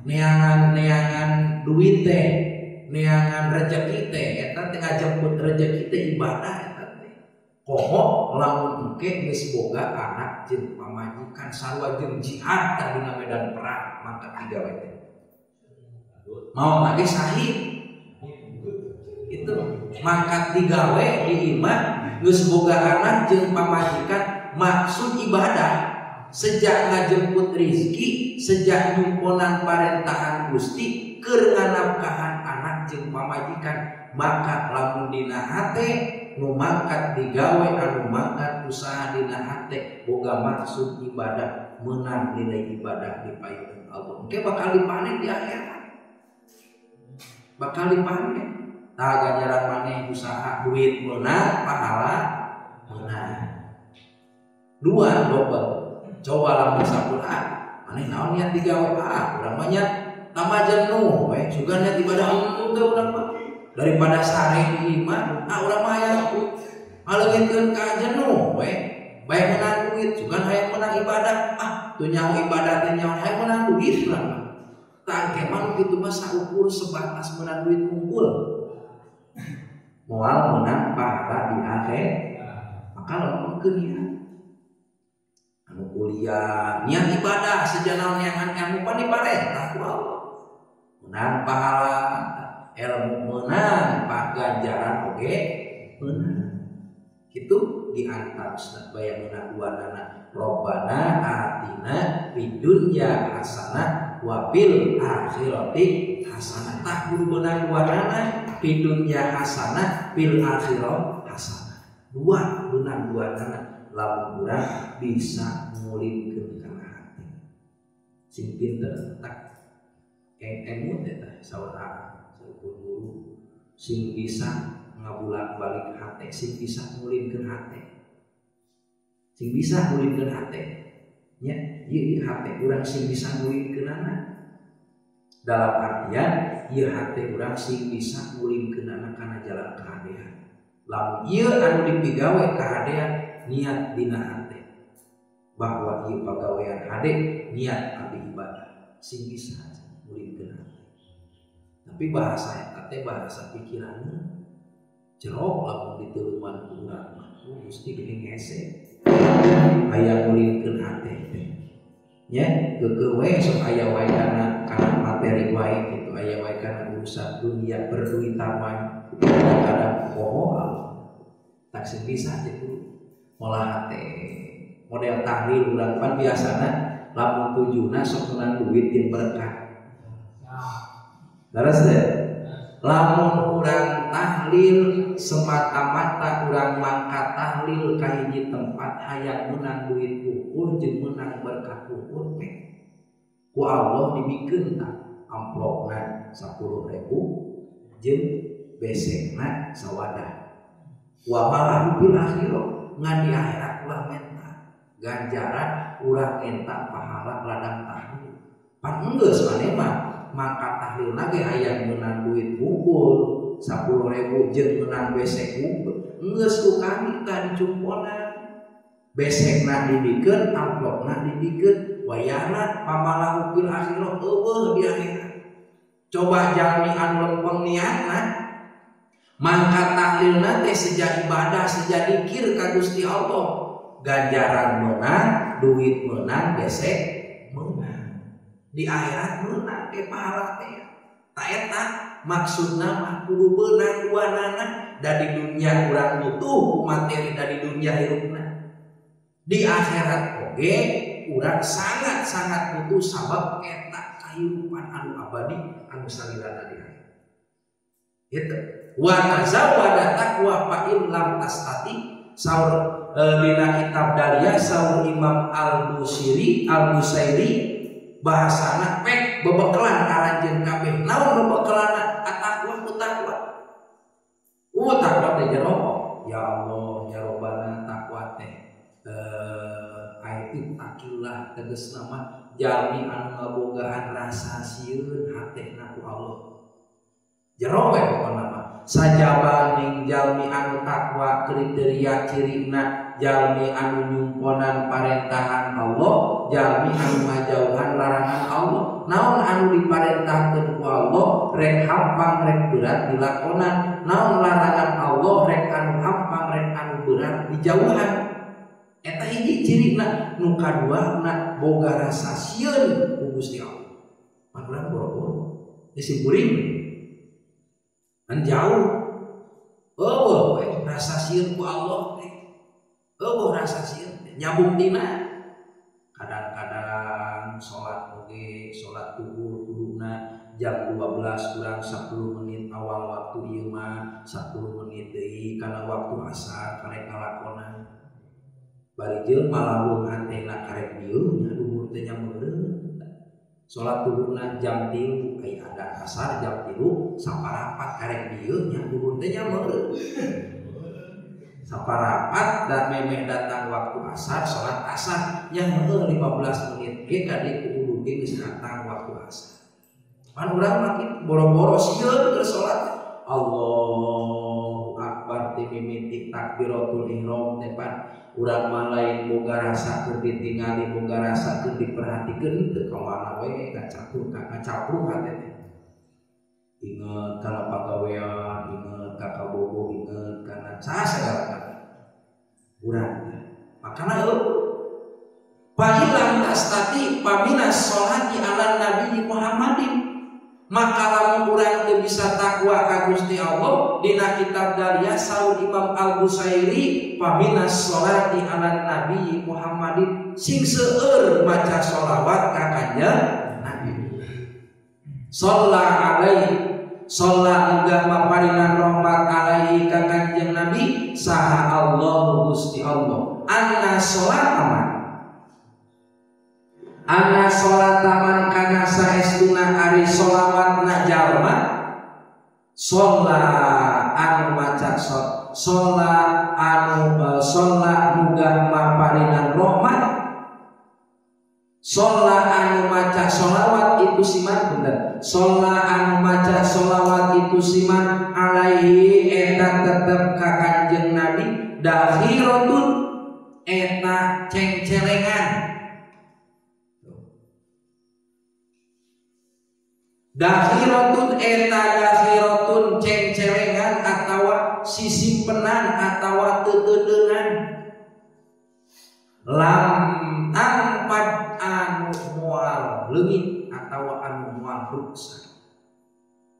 Neangan duit teh, neangan rezeki teh eta teh ngajemput rezeki teh ibadah eta teh. Komo lamun engke geus boga anak jeung pamajikan sarua jeung jihad tah dina medan perang mangkat digawe teh. Mau lagi sahih. Itu mangkat digawe di imah geus boga anak jeung pamajikan maksud ibadah sejak ngajemput rezeki, sejak nyumponan parentahan Gusti keur nganafkahan anak jeung pamajikan, maka lamun dina hate nu mangkat digawe anu mangkat usaha dina hate boga maksud ibadah menang nilai ibadah di payunan Allah. Engke bakal dipanen di akhirat. Bakal dipanen. Tah ganjaran maneh usaha duit menang, pahala menang. Dua double. Coba lamun sakulah maneh naon niat digawe ah urang mah nya tambah jenuh we sugan niat ibadah henteu urang mah daripada sare di imah ah urang mah hayang ngaleungitkeun ka jenuh we bae menang duit sugan hayang menang ibadah ah teu nyaho ibadah teh nyaho hayang menang duit urang mah tah engke mah kitu mah saukur sebatas menang duit unggul moal menang pahala di akhir maka lamun keun niat anu kuliah niat ibadah sejana neangan ilmu pan diparentah ku Allah menang pahala ilmu menang pak ganjaran oge menang kitu di antarosna baya menang duanana Robbana atina fid dunya hasanah wa fil akhirati hasanah tah kudu menang duanana fid dunya hasanah fil akhirati hasanah dua menang duanana lamun urang bisa ngulinkeun kana hati sing pinter tak emut eta saur saukur guru sing bisa ngabulak-balik hate sing bisa ngulinkeun hate sing bisa ngulinkeun hate nya ieu hate urang sing bisa ngulinkeunana dalam artian ieu hate urang sing bisa ngulinkeunana kana jalan kahadean lamun ieu anu dipigawe kahadean niat dina hate bahwa ieu pagawean hade niat abdi ibadah sing bisa ngulinkeun hate tapi bahasa eta teh bahasa pikiranna jero lamun diteuleman ku urang mah Gusti geuning hese aya ngulinkeun hate teh nya geukeuh we sok aya wae kana materi wae kitu aya wae kana urusan dunia perduitan wae kadang poho tak sing bisa teh molah hate model tahlil urang pan biasana lamun tujuna sok menang duit jeung berkah. Leres teh? Lamun urang tahlil semata-mata urang mangkat tahlil ka hiji tempat hayang menang duit ukur jeung menang berkah ukur teh. Ku Allah dibikeun tah amplopna 10.000 jeung besekna sawadah. Wa malahu bil akhirah ngan di akhirat ulah menta ganjaran urang enta pahala ladang tahlil pan enggeus maneh mah mangkat tahlil lagi hayang menang duit wungkul 10.000 jeung menang besek wungkul enggeus ku kami tah dicumponan besekna dibikeun amplopna dibikeun wayahna pamalahu fil akhirah eueuh di akhirat coba jalmi anu lempeng niatna mangkat tahlilna teh sejak ibadah sejak dikir ka Gusti Allah ganjaran menang duit menang besek menang di akhirat menang teh pahala teh ta eta maksudna mah kudu beunang duanana da di dunia urang butuh materi da di dunia hirupna di akhirat oge urang sangat-sangat butuh sabab eta kahirupan anu abadi anu salilana di akhirat. Gitu. Wa tazawwada taqwa fa in lam tastati saur dina kitab Dalia saur Imam Al-Busairi bahasana pek bebekelan karanjeun kabeh. Naon bebekelanna? At-taqwa ku taqwa. Takwa teh jero. Ya Allah ya Robbana takwa teh ittaqillah tegasna mah jalmi anu ngabogaan rasa sieun hatena ku Allah. Jero we pokona mah sajabaning jalmi anu takwa kriteria cirina jalmi anu nyumponan parentahan Allah, jalmi anu ngajauhan larangan Allah. Naon anu diparentahkeun ku Allah rek hampang rek berat dilakonan, naon larangan Allah rek anu hampang rek anu berat dijauhan. Eta hiji cirina. Nu kaduana boga rasa sieun ku Gusti Allah. Pan urang boro-boro disimpuring kan jauh. Eueuh rasa sieun ku Allah teh. Eueuh rasa sieun teh nyabuktina. Kadang-kadang salat oge, salat zuhur kuduna jam 12 kurang 10 menit awal waktu ieu mah 10 menit deui kana waktu asar karek ngalakonan. Bari jeung malawung hatena karek dieu nya duhur teh nya meureun. Salat zuhurna jam 3 ai ada asar jam 3 saparapat karek dieu nya duhur teh nya meureun. Saparapat dan memeh datang waktu asar salat asar nya heueuh 15 menit ge ka dieu kudu ge geus datang waktu asar. Pan urang mah kitu boro-boro sieun keur salat. Allahu akbar ti mimiti takbiratul ihram teh pan urang mah lain boga rasa keur ditingali boga rasa keur diperhatikeun teu kawana we ngacapruk hate teh. Inget kana pagawean, inget ka kabogoh, inget kana sagala urang teh. Makana heuh fa ilam tastati paminas sholati ala nabi Muhammadin. Maka lamun urang teu bisa takwa ka Gusti Allah dina kitab Dalia saur Imam Al-Busairi paminas sholati ala nabi Muhammadin sing seueur maca sholawat ka Kanjeng Nabi. Sholla alaihi sholla muga maparinan rahmat alaihi ka Kanjeng Nabi saha Allah Gusti Allah. Anna sholat aman anna sholat taman kana saestuna ari sholawatna jalma sholla anu maca sholla anu sholla muga maparinan rahmat sholla anu maca sholawat itu siman bener sholla anu maca sholawat itu siman alaihi eta tetep ka Kanjeng Nabi dakhiratun eta cengcelengan. Dakhiratun eta dakhiratun cengcelengan atawa sisimpenan atawa tetedengan lam tangpad anu moal leungit atawa anu moal ruksa.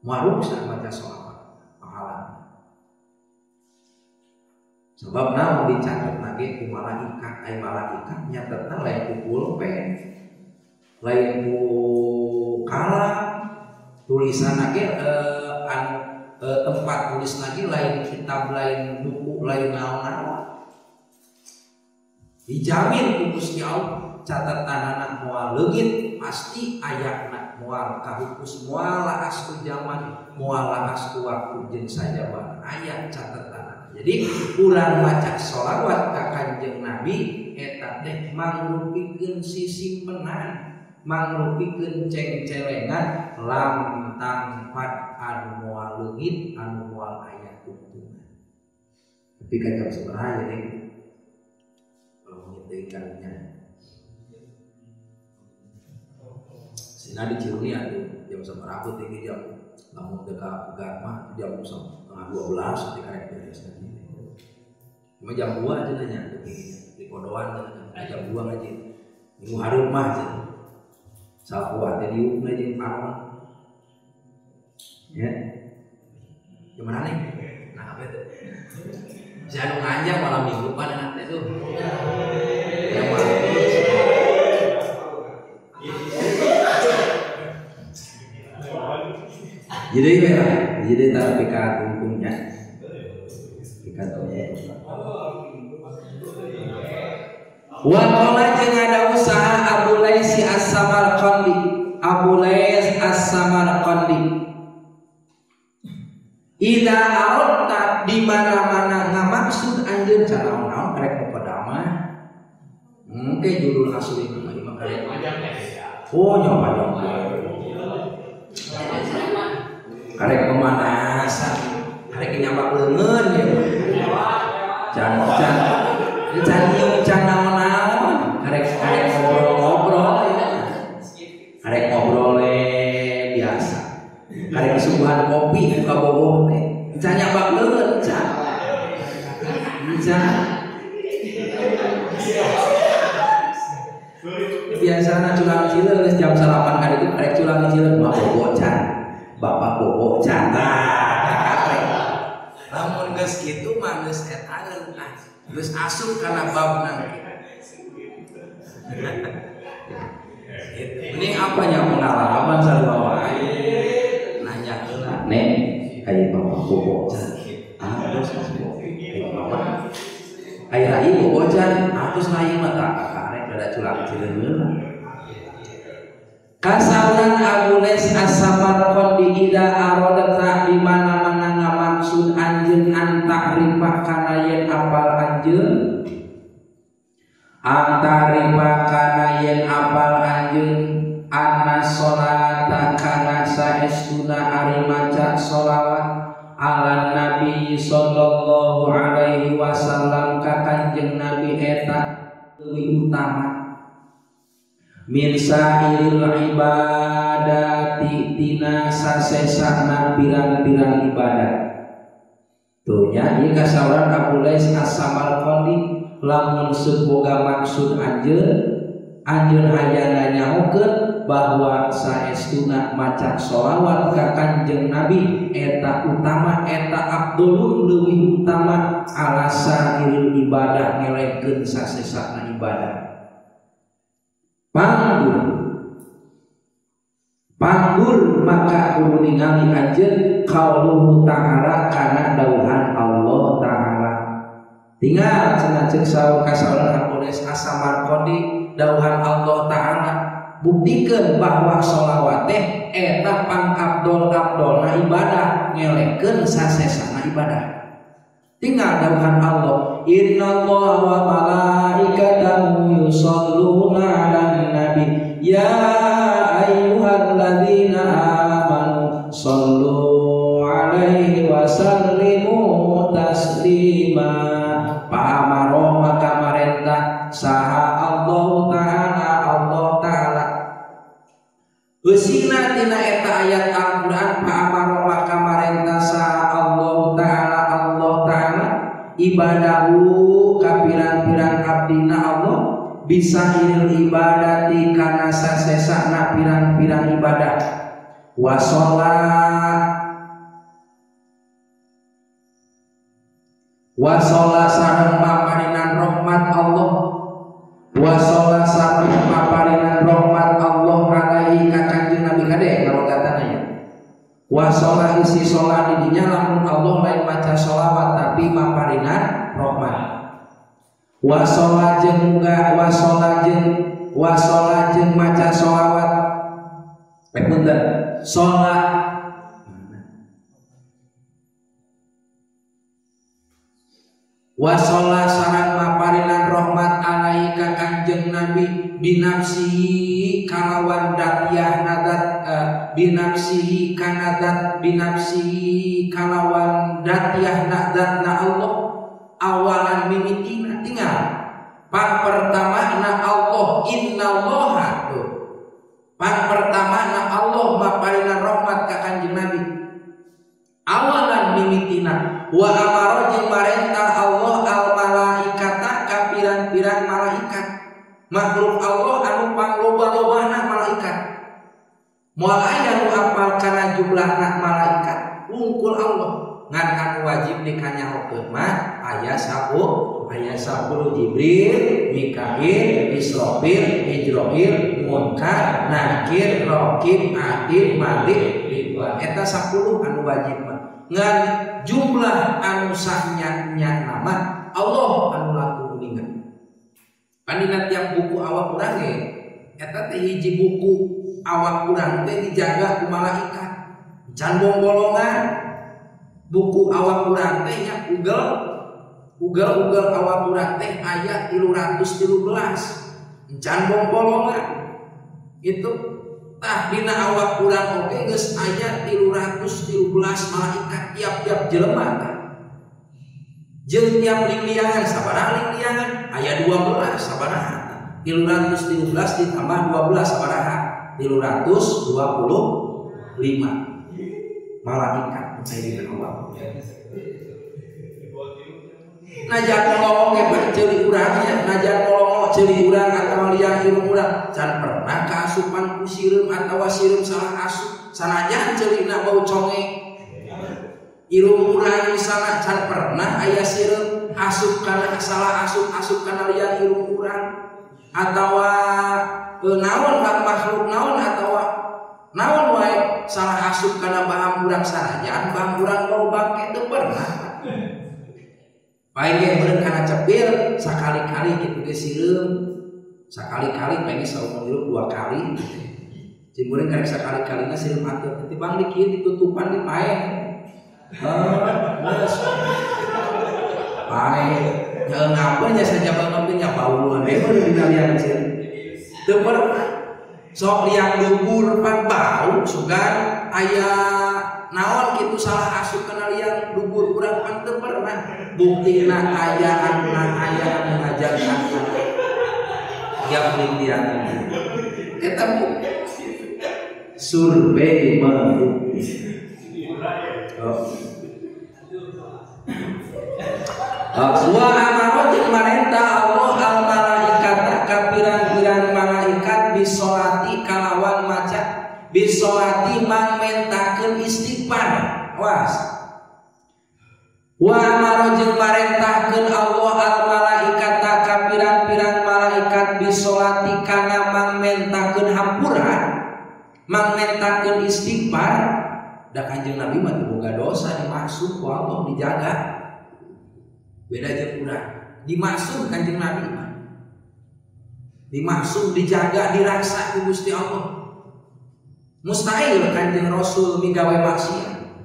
Moal ruksa maca sholawat pahala. Sebab naon dicatat lagi ku malaikat, ai malaikat nyatetna lain ku pulpen, lain ku kalam. Tulisan lagi tempat tulis lagi lain kitab lain buku lain naon-naon. Dijamin ku Gusti Allah catatanana moal leungit pasti ayatna moal kahupus moal laas ku zaman moal laas ku waktu jeung sajabana aya catatanana. Jadi urang maca sholawat ka Kanjeng Nabi eta teh mangrupikeun sisimpenan mangrupikeun cengcelengan lam tangpat anu moal leungit anu moal aya tungtungan. Tapi kan jam sabaraha ya teh? Kalau nyeteun karunya. Sina di Cirunia tuh jam sabaraha teh jam lamun teu ka pegat mah jam 11:30 teh karek beres nanti. Cuma jam 2 aja nanya di kodoan jam 2 ngaji. Minggu hareup mah cenah. Sakuah teh diukna jeung panon. Ya. Gimana nih? Nah, apa itu? Si anu nganjang malam minggu pan enak teh tuh. Yang malam minggu. Jadi merah, jadi tak pika tungtungnya. Pika tungtung. Wa qala jeung ada usaha Abu Lais As-Samarqandi, Abu Lais As-Samarqandi. Ida aradta di mana-mana ngamaksud anjeun canaon-naon karek pepadamah. Engke judul asli mah ieu mah karek. Oh nya panjang. Karek pemanasan, karek nyambak leungeun ya. Can can can ieu can naon-naon, karek karek ngobrol-ngobrol ya. Karek ngobrol biasa. Karek disuguhan kopi buka boboh teh. Can nyambak leungeun can. Can. Biasana culang cileung geus jam 8 kan itu karek culang cileung mah bobo can. Bapak bobo can. Nah, lamun geus kitu mah geus etaeun ah. Geus asup kana bab nangke. Ini apanya pengalaman sarua wae. Nanya heula, "Nek, aya bapak bobo can?" Ah, terus bobo. Bapak. Aya rai bobo can, atus rai mah tak karek rada culang cileung. Kasauran Abu Lais As-Samarqandi ida aradata di mana-mana ngamaksud anjeun anta'rifa kana yen apal anjeun anta'rifa kana yen apal anjeun anna sholata kana saestuna ari maca sholawat ala nabi sallallahu alaihi wasallam ka kanjeng nabi eta leuwih utama min sa'iril ibadati tina sasesana pirang-pirang ibadah. Tuh nya ieu kasauran Abu Lais As-Samarqandi lamun seuboga maksud anjeun anjeun hayana nyahokeun bahwa saestuna maca sholawat ka kanjeng Nabi eta utama eta abdulun leuwih utama ala sa'iril ibadah ngelehkeun sasesana ibadah. Panggur panggur maka kudu ningali anjeun qauluhu ta'ala kana dauhan Allah ta'ala. Tinggal cenah ceuk saur kasauran Abu Lais As-Samarqandi dauhan Allah ta'ala buktikeun bahwa sholawat teh eta pang abdol-abdolna ibadah ngelehkeun sasesana ibadah. Tinggal dauhan Allah, innallaha wa malaikatahu yusholluna 'alan nabi ya ayyuhalladzina amanu shollu 'alaihi wa sallimu taslima. Pa'amaro maka marentah saha Allah ta'ala Allah ta'ala. Eusina tina eta ayat Al-Qur'an pa'amaro maka marentah saha Allah ta'ala Allah ta'ala ibadahu ka pirang-pirang abdina Allah bisa iril ibadati kana sasesana pirang-pirang ibadah wa sholat wa sholat sareng maparinan rahmat Allah wa sholat sareng maparinan rahmat Allah alaihi ka kanjeng Nabi kade kalau katana ya wa sholat isi sholat di dinya lamun Allah lain maca sholawat tapi maparinan rahmat wa sholat jeung muga wa sholat jeung maca sholawat punten sholat wa sholat sareng maparinan rahmat alaihi ka kanjeng Nabi binafsihi kalawan datiah nadat binafsihi kanadat binafsihi kalawan datiah nadatna Allah awalan mimitina tinggal pang pertama na Allah innallaha tuh pang pertama na Allah maparinan rahmat ka kanjeng Nabi awalan mimitina wa amaro jeung marentah Allah al malaikata ka pirang-pirang malaikat makhluk Allah anu pangloba-lobana malaikat moal aya nu apal kana jumlahna malaikat wungkul Allah ngan anu wajib dikanyahokeun mah aya 10 Aya 10 Jibril, Mikail, Israfil, Ijroil, Munkar, Nakir, Raqib, Atid, Malik, Ridwan. Eta 10 anu wajib mah. Ngan jumlah anu sahnya nama Allah anu laku uninga. Pandina tiap buku awak urang ge eta teh hiji buku awak urang teh dijaga ku malaikat. Can bongbolongan. Buku awak urang teh nya ugel awak urang teh aya 313. Can bongbolongan. Itu tah dina awak urang oge geus aya 313 malaikat tiap-tiap jelema tah. Jeung tiap lingliangan sabaraha lingliangan aya 12 sabaraha. 313 ditambah 12 sabaraha? 325 malaikat aya dina awak. Najan ngolong ge ceuli urang nya, najan ngolong ceuli urang atawa liang irung urang can pernah kaasupan ku sireum atawa sireum salah asup sanajan ceulina bau conge. Irung urang misalna can pernah aya sireum asup kana salah asup asup kana liang irung urang atawa naon makhluk naon atawa naon wae salah asup kana baham urang sanajan baham urang bau bangke teu pernah. Paling ge meureun kana cepil sakali-kali kitu ge sireum sakali-kali pengen saumur hirup 2 kali cing meureun karek sakali-kalina sireum atuh tibang di kieu ditutupan di paeh. Paeh nya ngapa nya sajaba ngapa nya bau we meureun dina liang sireum teu pernah. Sok liang dubur pan bau sugan aya naon kitu salah asup kana liang dubur urang pan teu pernah. Buktina aya anu ngajaga tiap liang eta bukti survei membukti. Wa amaro jeung marentah Allah al malaikata ka pirang-pirang malaikat bisolati kalawan maca bisolati mangmentakeun istighfar. Awas. Wa amaro jeung marentahkeun Allah al malaikata ka pirang-pirang malaikat bisolati kana mangmentakeun hampura mangmentakeun istighfar. Da Kanjeng Nabi mah teu boga dosa dimaksud ku Allah dijaga. Beda jeung urang. Dimaksud Kanjeng Nabi mah. Dimaksud dijaga diraksa ku Gusti Allah. Mustahil Kanjeng Rasul migawe maksiat.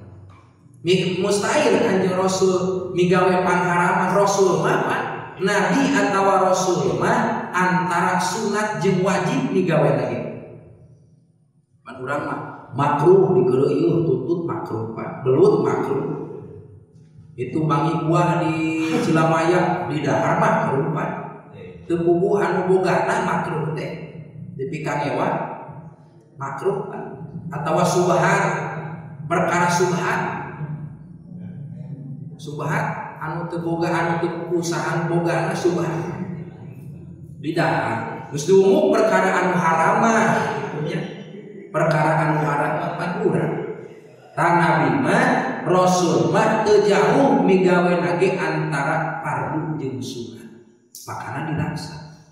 Mustahil Kanjeng Rasul migawe pangharaman. Rasul mah nabi atawa rasul mah antara sunat jeung wajib migawe lagi. Pan urang mah makruh digeureuh tutut makruh pak, belut makruh. Itu mangi buah di Cilamaya di dahar makruh pak. Teu puguh anu bogana makruh teh. Dipikangewa makruh pak. Atawa subhat perkara subhat. Subhat anu teu boga anu teu usahaan bogana subhat. Di dahar geus diumum perkara anu haram mah nya. Perkara anu haram pan urang. Tah nabi mah rasul mah teu jauh migawe nage antara fardu jeung sunat. Makana diraksa.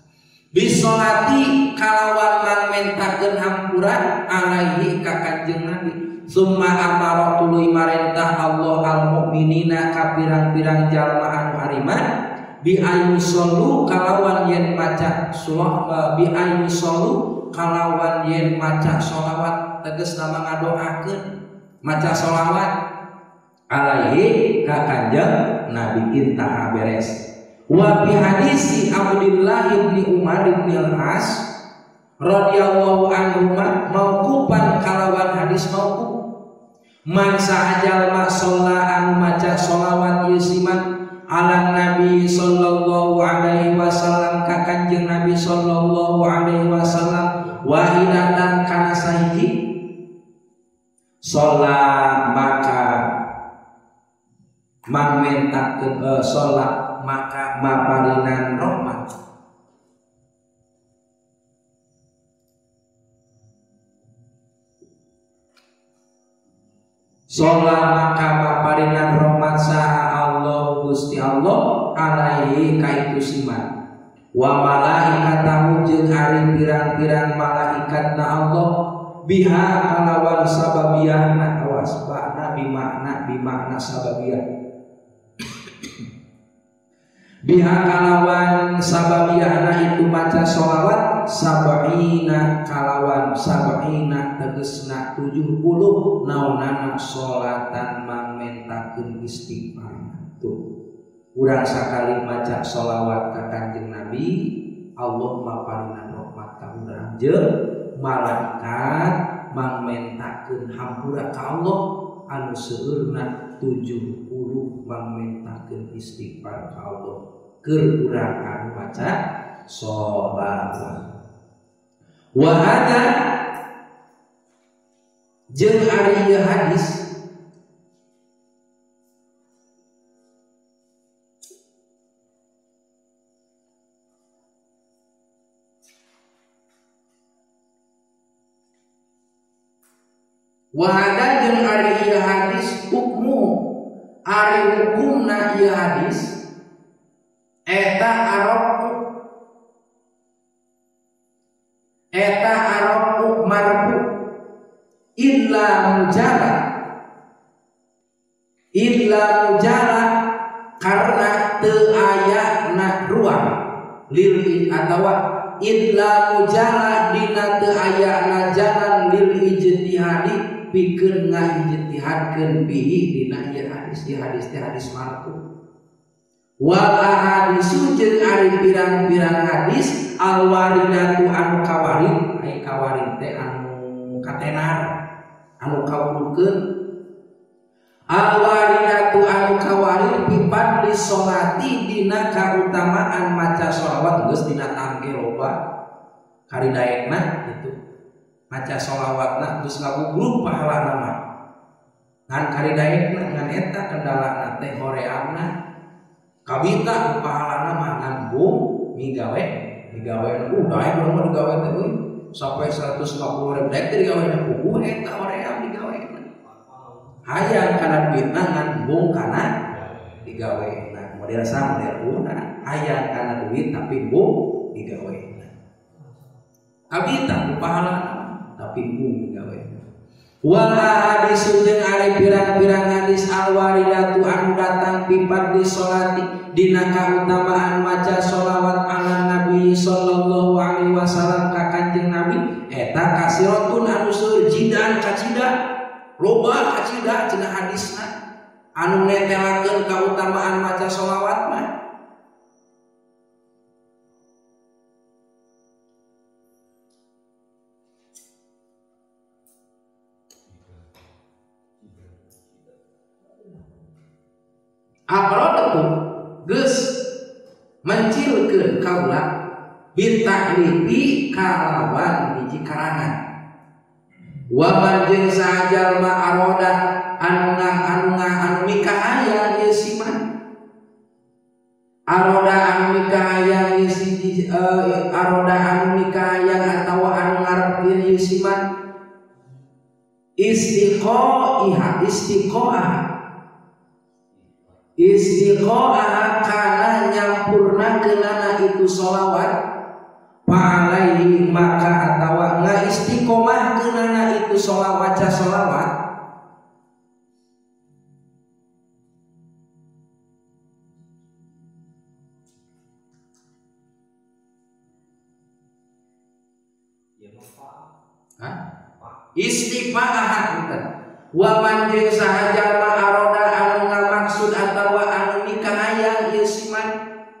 Bisolati kalawan mangmentakeun hampura alaihi ka Kanjeng Nabi. Summa amara tuluy marentah Allah al mukminina ka pirang-pirang jalma anu ariman bi ayyusallu kalawan yen maca bi ayyusallu kalawan yen maca sholawat tegas nama ngadoakeun maca sholawat alaihi ka Kanjeng Nabi intaha beres. Wa bi hadisi Abdullah bin Umar bin Al-As radhiyallahu anhu mauqufan kalawan hadis mauquf man sa'ajal ma sholla anu maca sholawat ieu siman ala Nabi sallallahu alaihi wasallam ka Kanjeng Nabi sallallahu alaihi wasallam wahidatan kana sahiji sholat maka mangmentakeun sholat maka maparinan rahmat. Sholat maka maparinan rahmat saha Allah Gusti Allah alaihi ka itu siman wa malaikatahu jeung ari pirang-pirang malaikatna Allah biha kalawan sababiyahna awas ba'na bimakna sababiyah biha kalawan sababiyahna itu maca sholawat sab'ina kalawan sab'ina tegesna 70 naonana sholatan mangmentakeun istighfar. Tuh urang sakali maca sholawat ka Kanjeng Nabi Allah maparinan rahmat ka urang jeung malaikat mangmentakeun hampura ka Allah anu seueurna 70 mangmentakeun istighfar ka Allah keur urang anu maca sholawat. Wa hada jeung ari ieu hadis wahada jeung ari ieu hadis hukmu ari hukumna ieu hadis eta arabu marfu illa mujara karena teu aya na ruang lil atawa illa mujara dina teu aya na jalan lil ijtihadi pikeun ngahijtihadkeun bihi dina ieu hadis di hadis teh hadis marfu wal ahadisu jeung ari pirang-pirang hadis al waridatu anu kawarid ai kawarid teh anu katenar anu kawulukeun al waridatu anu kawarid bi fadli sholati dina kautamaan maca sholawat geus dina tangke loba karidaekna kitu maca sholawatna geus ngaguglug pahalana mah ngan karidaekna ngan eta kendalana teh horeamna kabita pahalana mah ngan bung migawe daek urang mah digawe teh euy sampai 150.000 daek teh digawe na puguh eta hoream digawe hayang kana duitna ngan bung kana digawe na model sa model urang hayang kana duit tapi bung digawe na kabita pahalana tapi bung digawe. Wal hadisu jeung ari pirang-pirang hadis al waridatu anu datang bi fadli sholati dina kautamaan maca sholawat ala nabi sallallahu alaihi wasallam ka Kanjeng Nabi eta kasiratun anu seueur jidan kacida loba kacida cenah hadisna anu netelakeun kautamaan maca sholawat mah. Aqradatu geus mencilkeun kaula bitaklifi kalawan hiji karangan wa man jeung saha jalma aroda anu anu mikahayang ieu siman aroda anu mikahayang ieu si aroda anu mikahayang atawa anu ngarepkeun ieu siman istiqoiha istiqoah istiqoah kana nyampurnakeunana itu sholawat fa'alaihi maka atawa ngaistiqomah keunana itu sholawat ca sholawat istiqomah wa man jeung saha jalma aroda anu ngamaksud atawa anu mikahayang ieu siman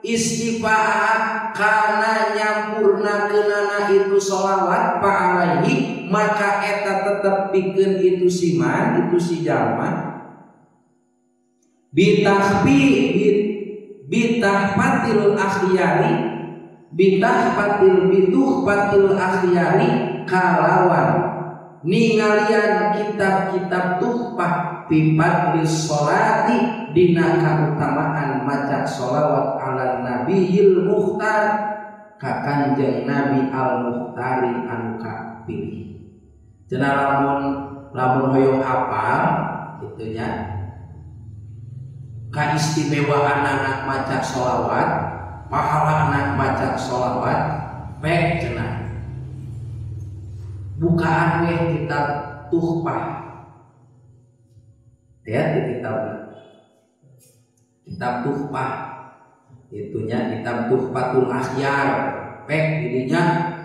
istifaah kana nyampurnakeunana itu sholawat fa'alaihi maka eta tetep pikeun itu siman itu si jalma bitahfi bitahfatil akhyari bitahfatil bituhfatil akhyari kalawan ningalian kitab-kitab tuhfah bi fadli sholati dina kautamaan maca sholawat ala nabiyil mukhtar ka Kanjeng Nabi al Mukhtari anu kapilih. Cenah lamun lamun hoyong apal kitu nya. Kaistimewaan anak maca sholawat, pahala anak maca sholawat, pek cenah. Bukaan weh kitab Tuhfah. Ya di kitab kitab Tuhfah. Itunya kitab Tuhfatul Akhyar. Pek dirinya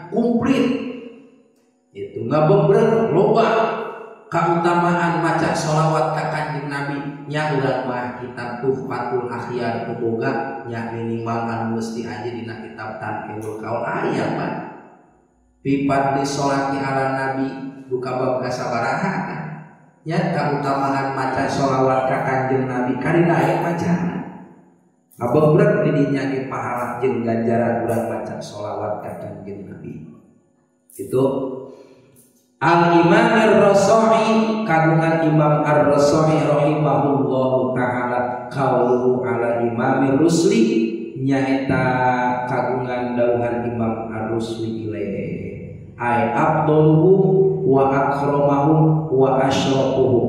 komplit. Itu ngabebrek loba kautamaan maca sholawat ka Kanjeng Nabi nya urang mah kitab Tuhfatul Akhyar boga nya minimal anu mesti aja dina kitab Tanqihul Qaul aya mah pifadli sholati ala nabi duka bab kasabaraha nya kautamaan maca sholawat ka Kanjeng Nabi karina aya macana ngabebrek di dinya ge pahala jeung ganjaran urang maca sholawat ka Kanjeng Nabi. Itu Al-Imam Ar-Rasa'i kagungan Imam Ar-Rasa'i rahimahullahu ta'ala qauluhu ala Imam Rusli nyaeta kagungan dauhan Imam Ar-Rusli ilaihi ay afdaluhum wa akramahum wa asyrafuhum.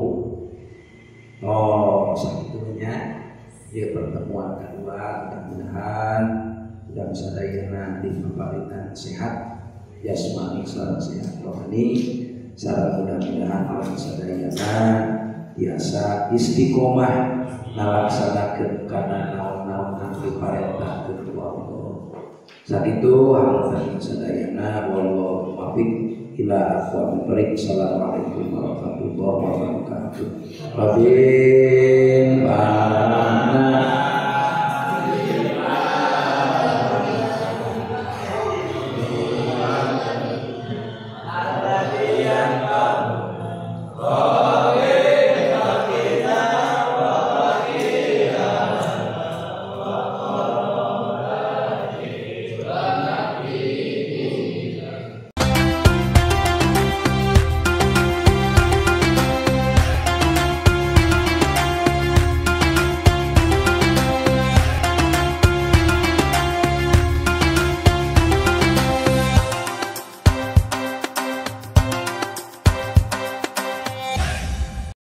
Oh, sakitunya ieu pertemuan kedua mudah-mudahan sudah bisa dayana di paparitan sehat jasmani sareng sehat rohani sareng mudah-mudahan urang sadayana biasa istiqomah ngalaksanakeun kana naon-naon anu diparentahkeun ku Allah. Sakitu hapunten sadayana wallahu muwaffiq ila aqwamit thoriq. Assalamualaikum warahmatullahi wabarakatuh. Rabbi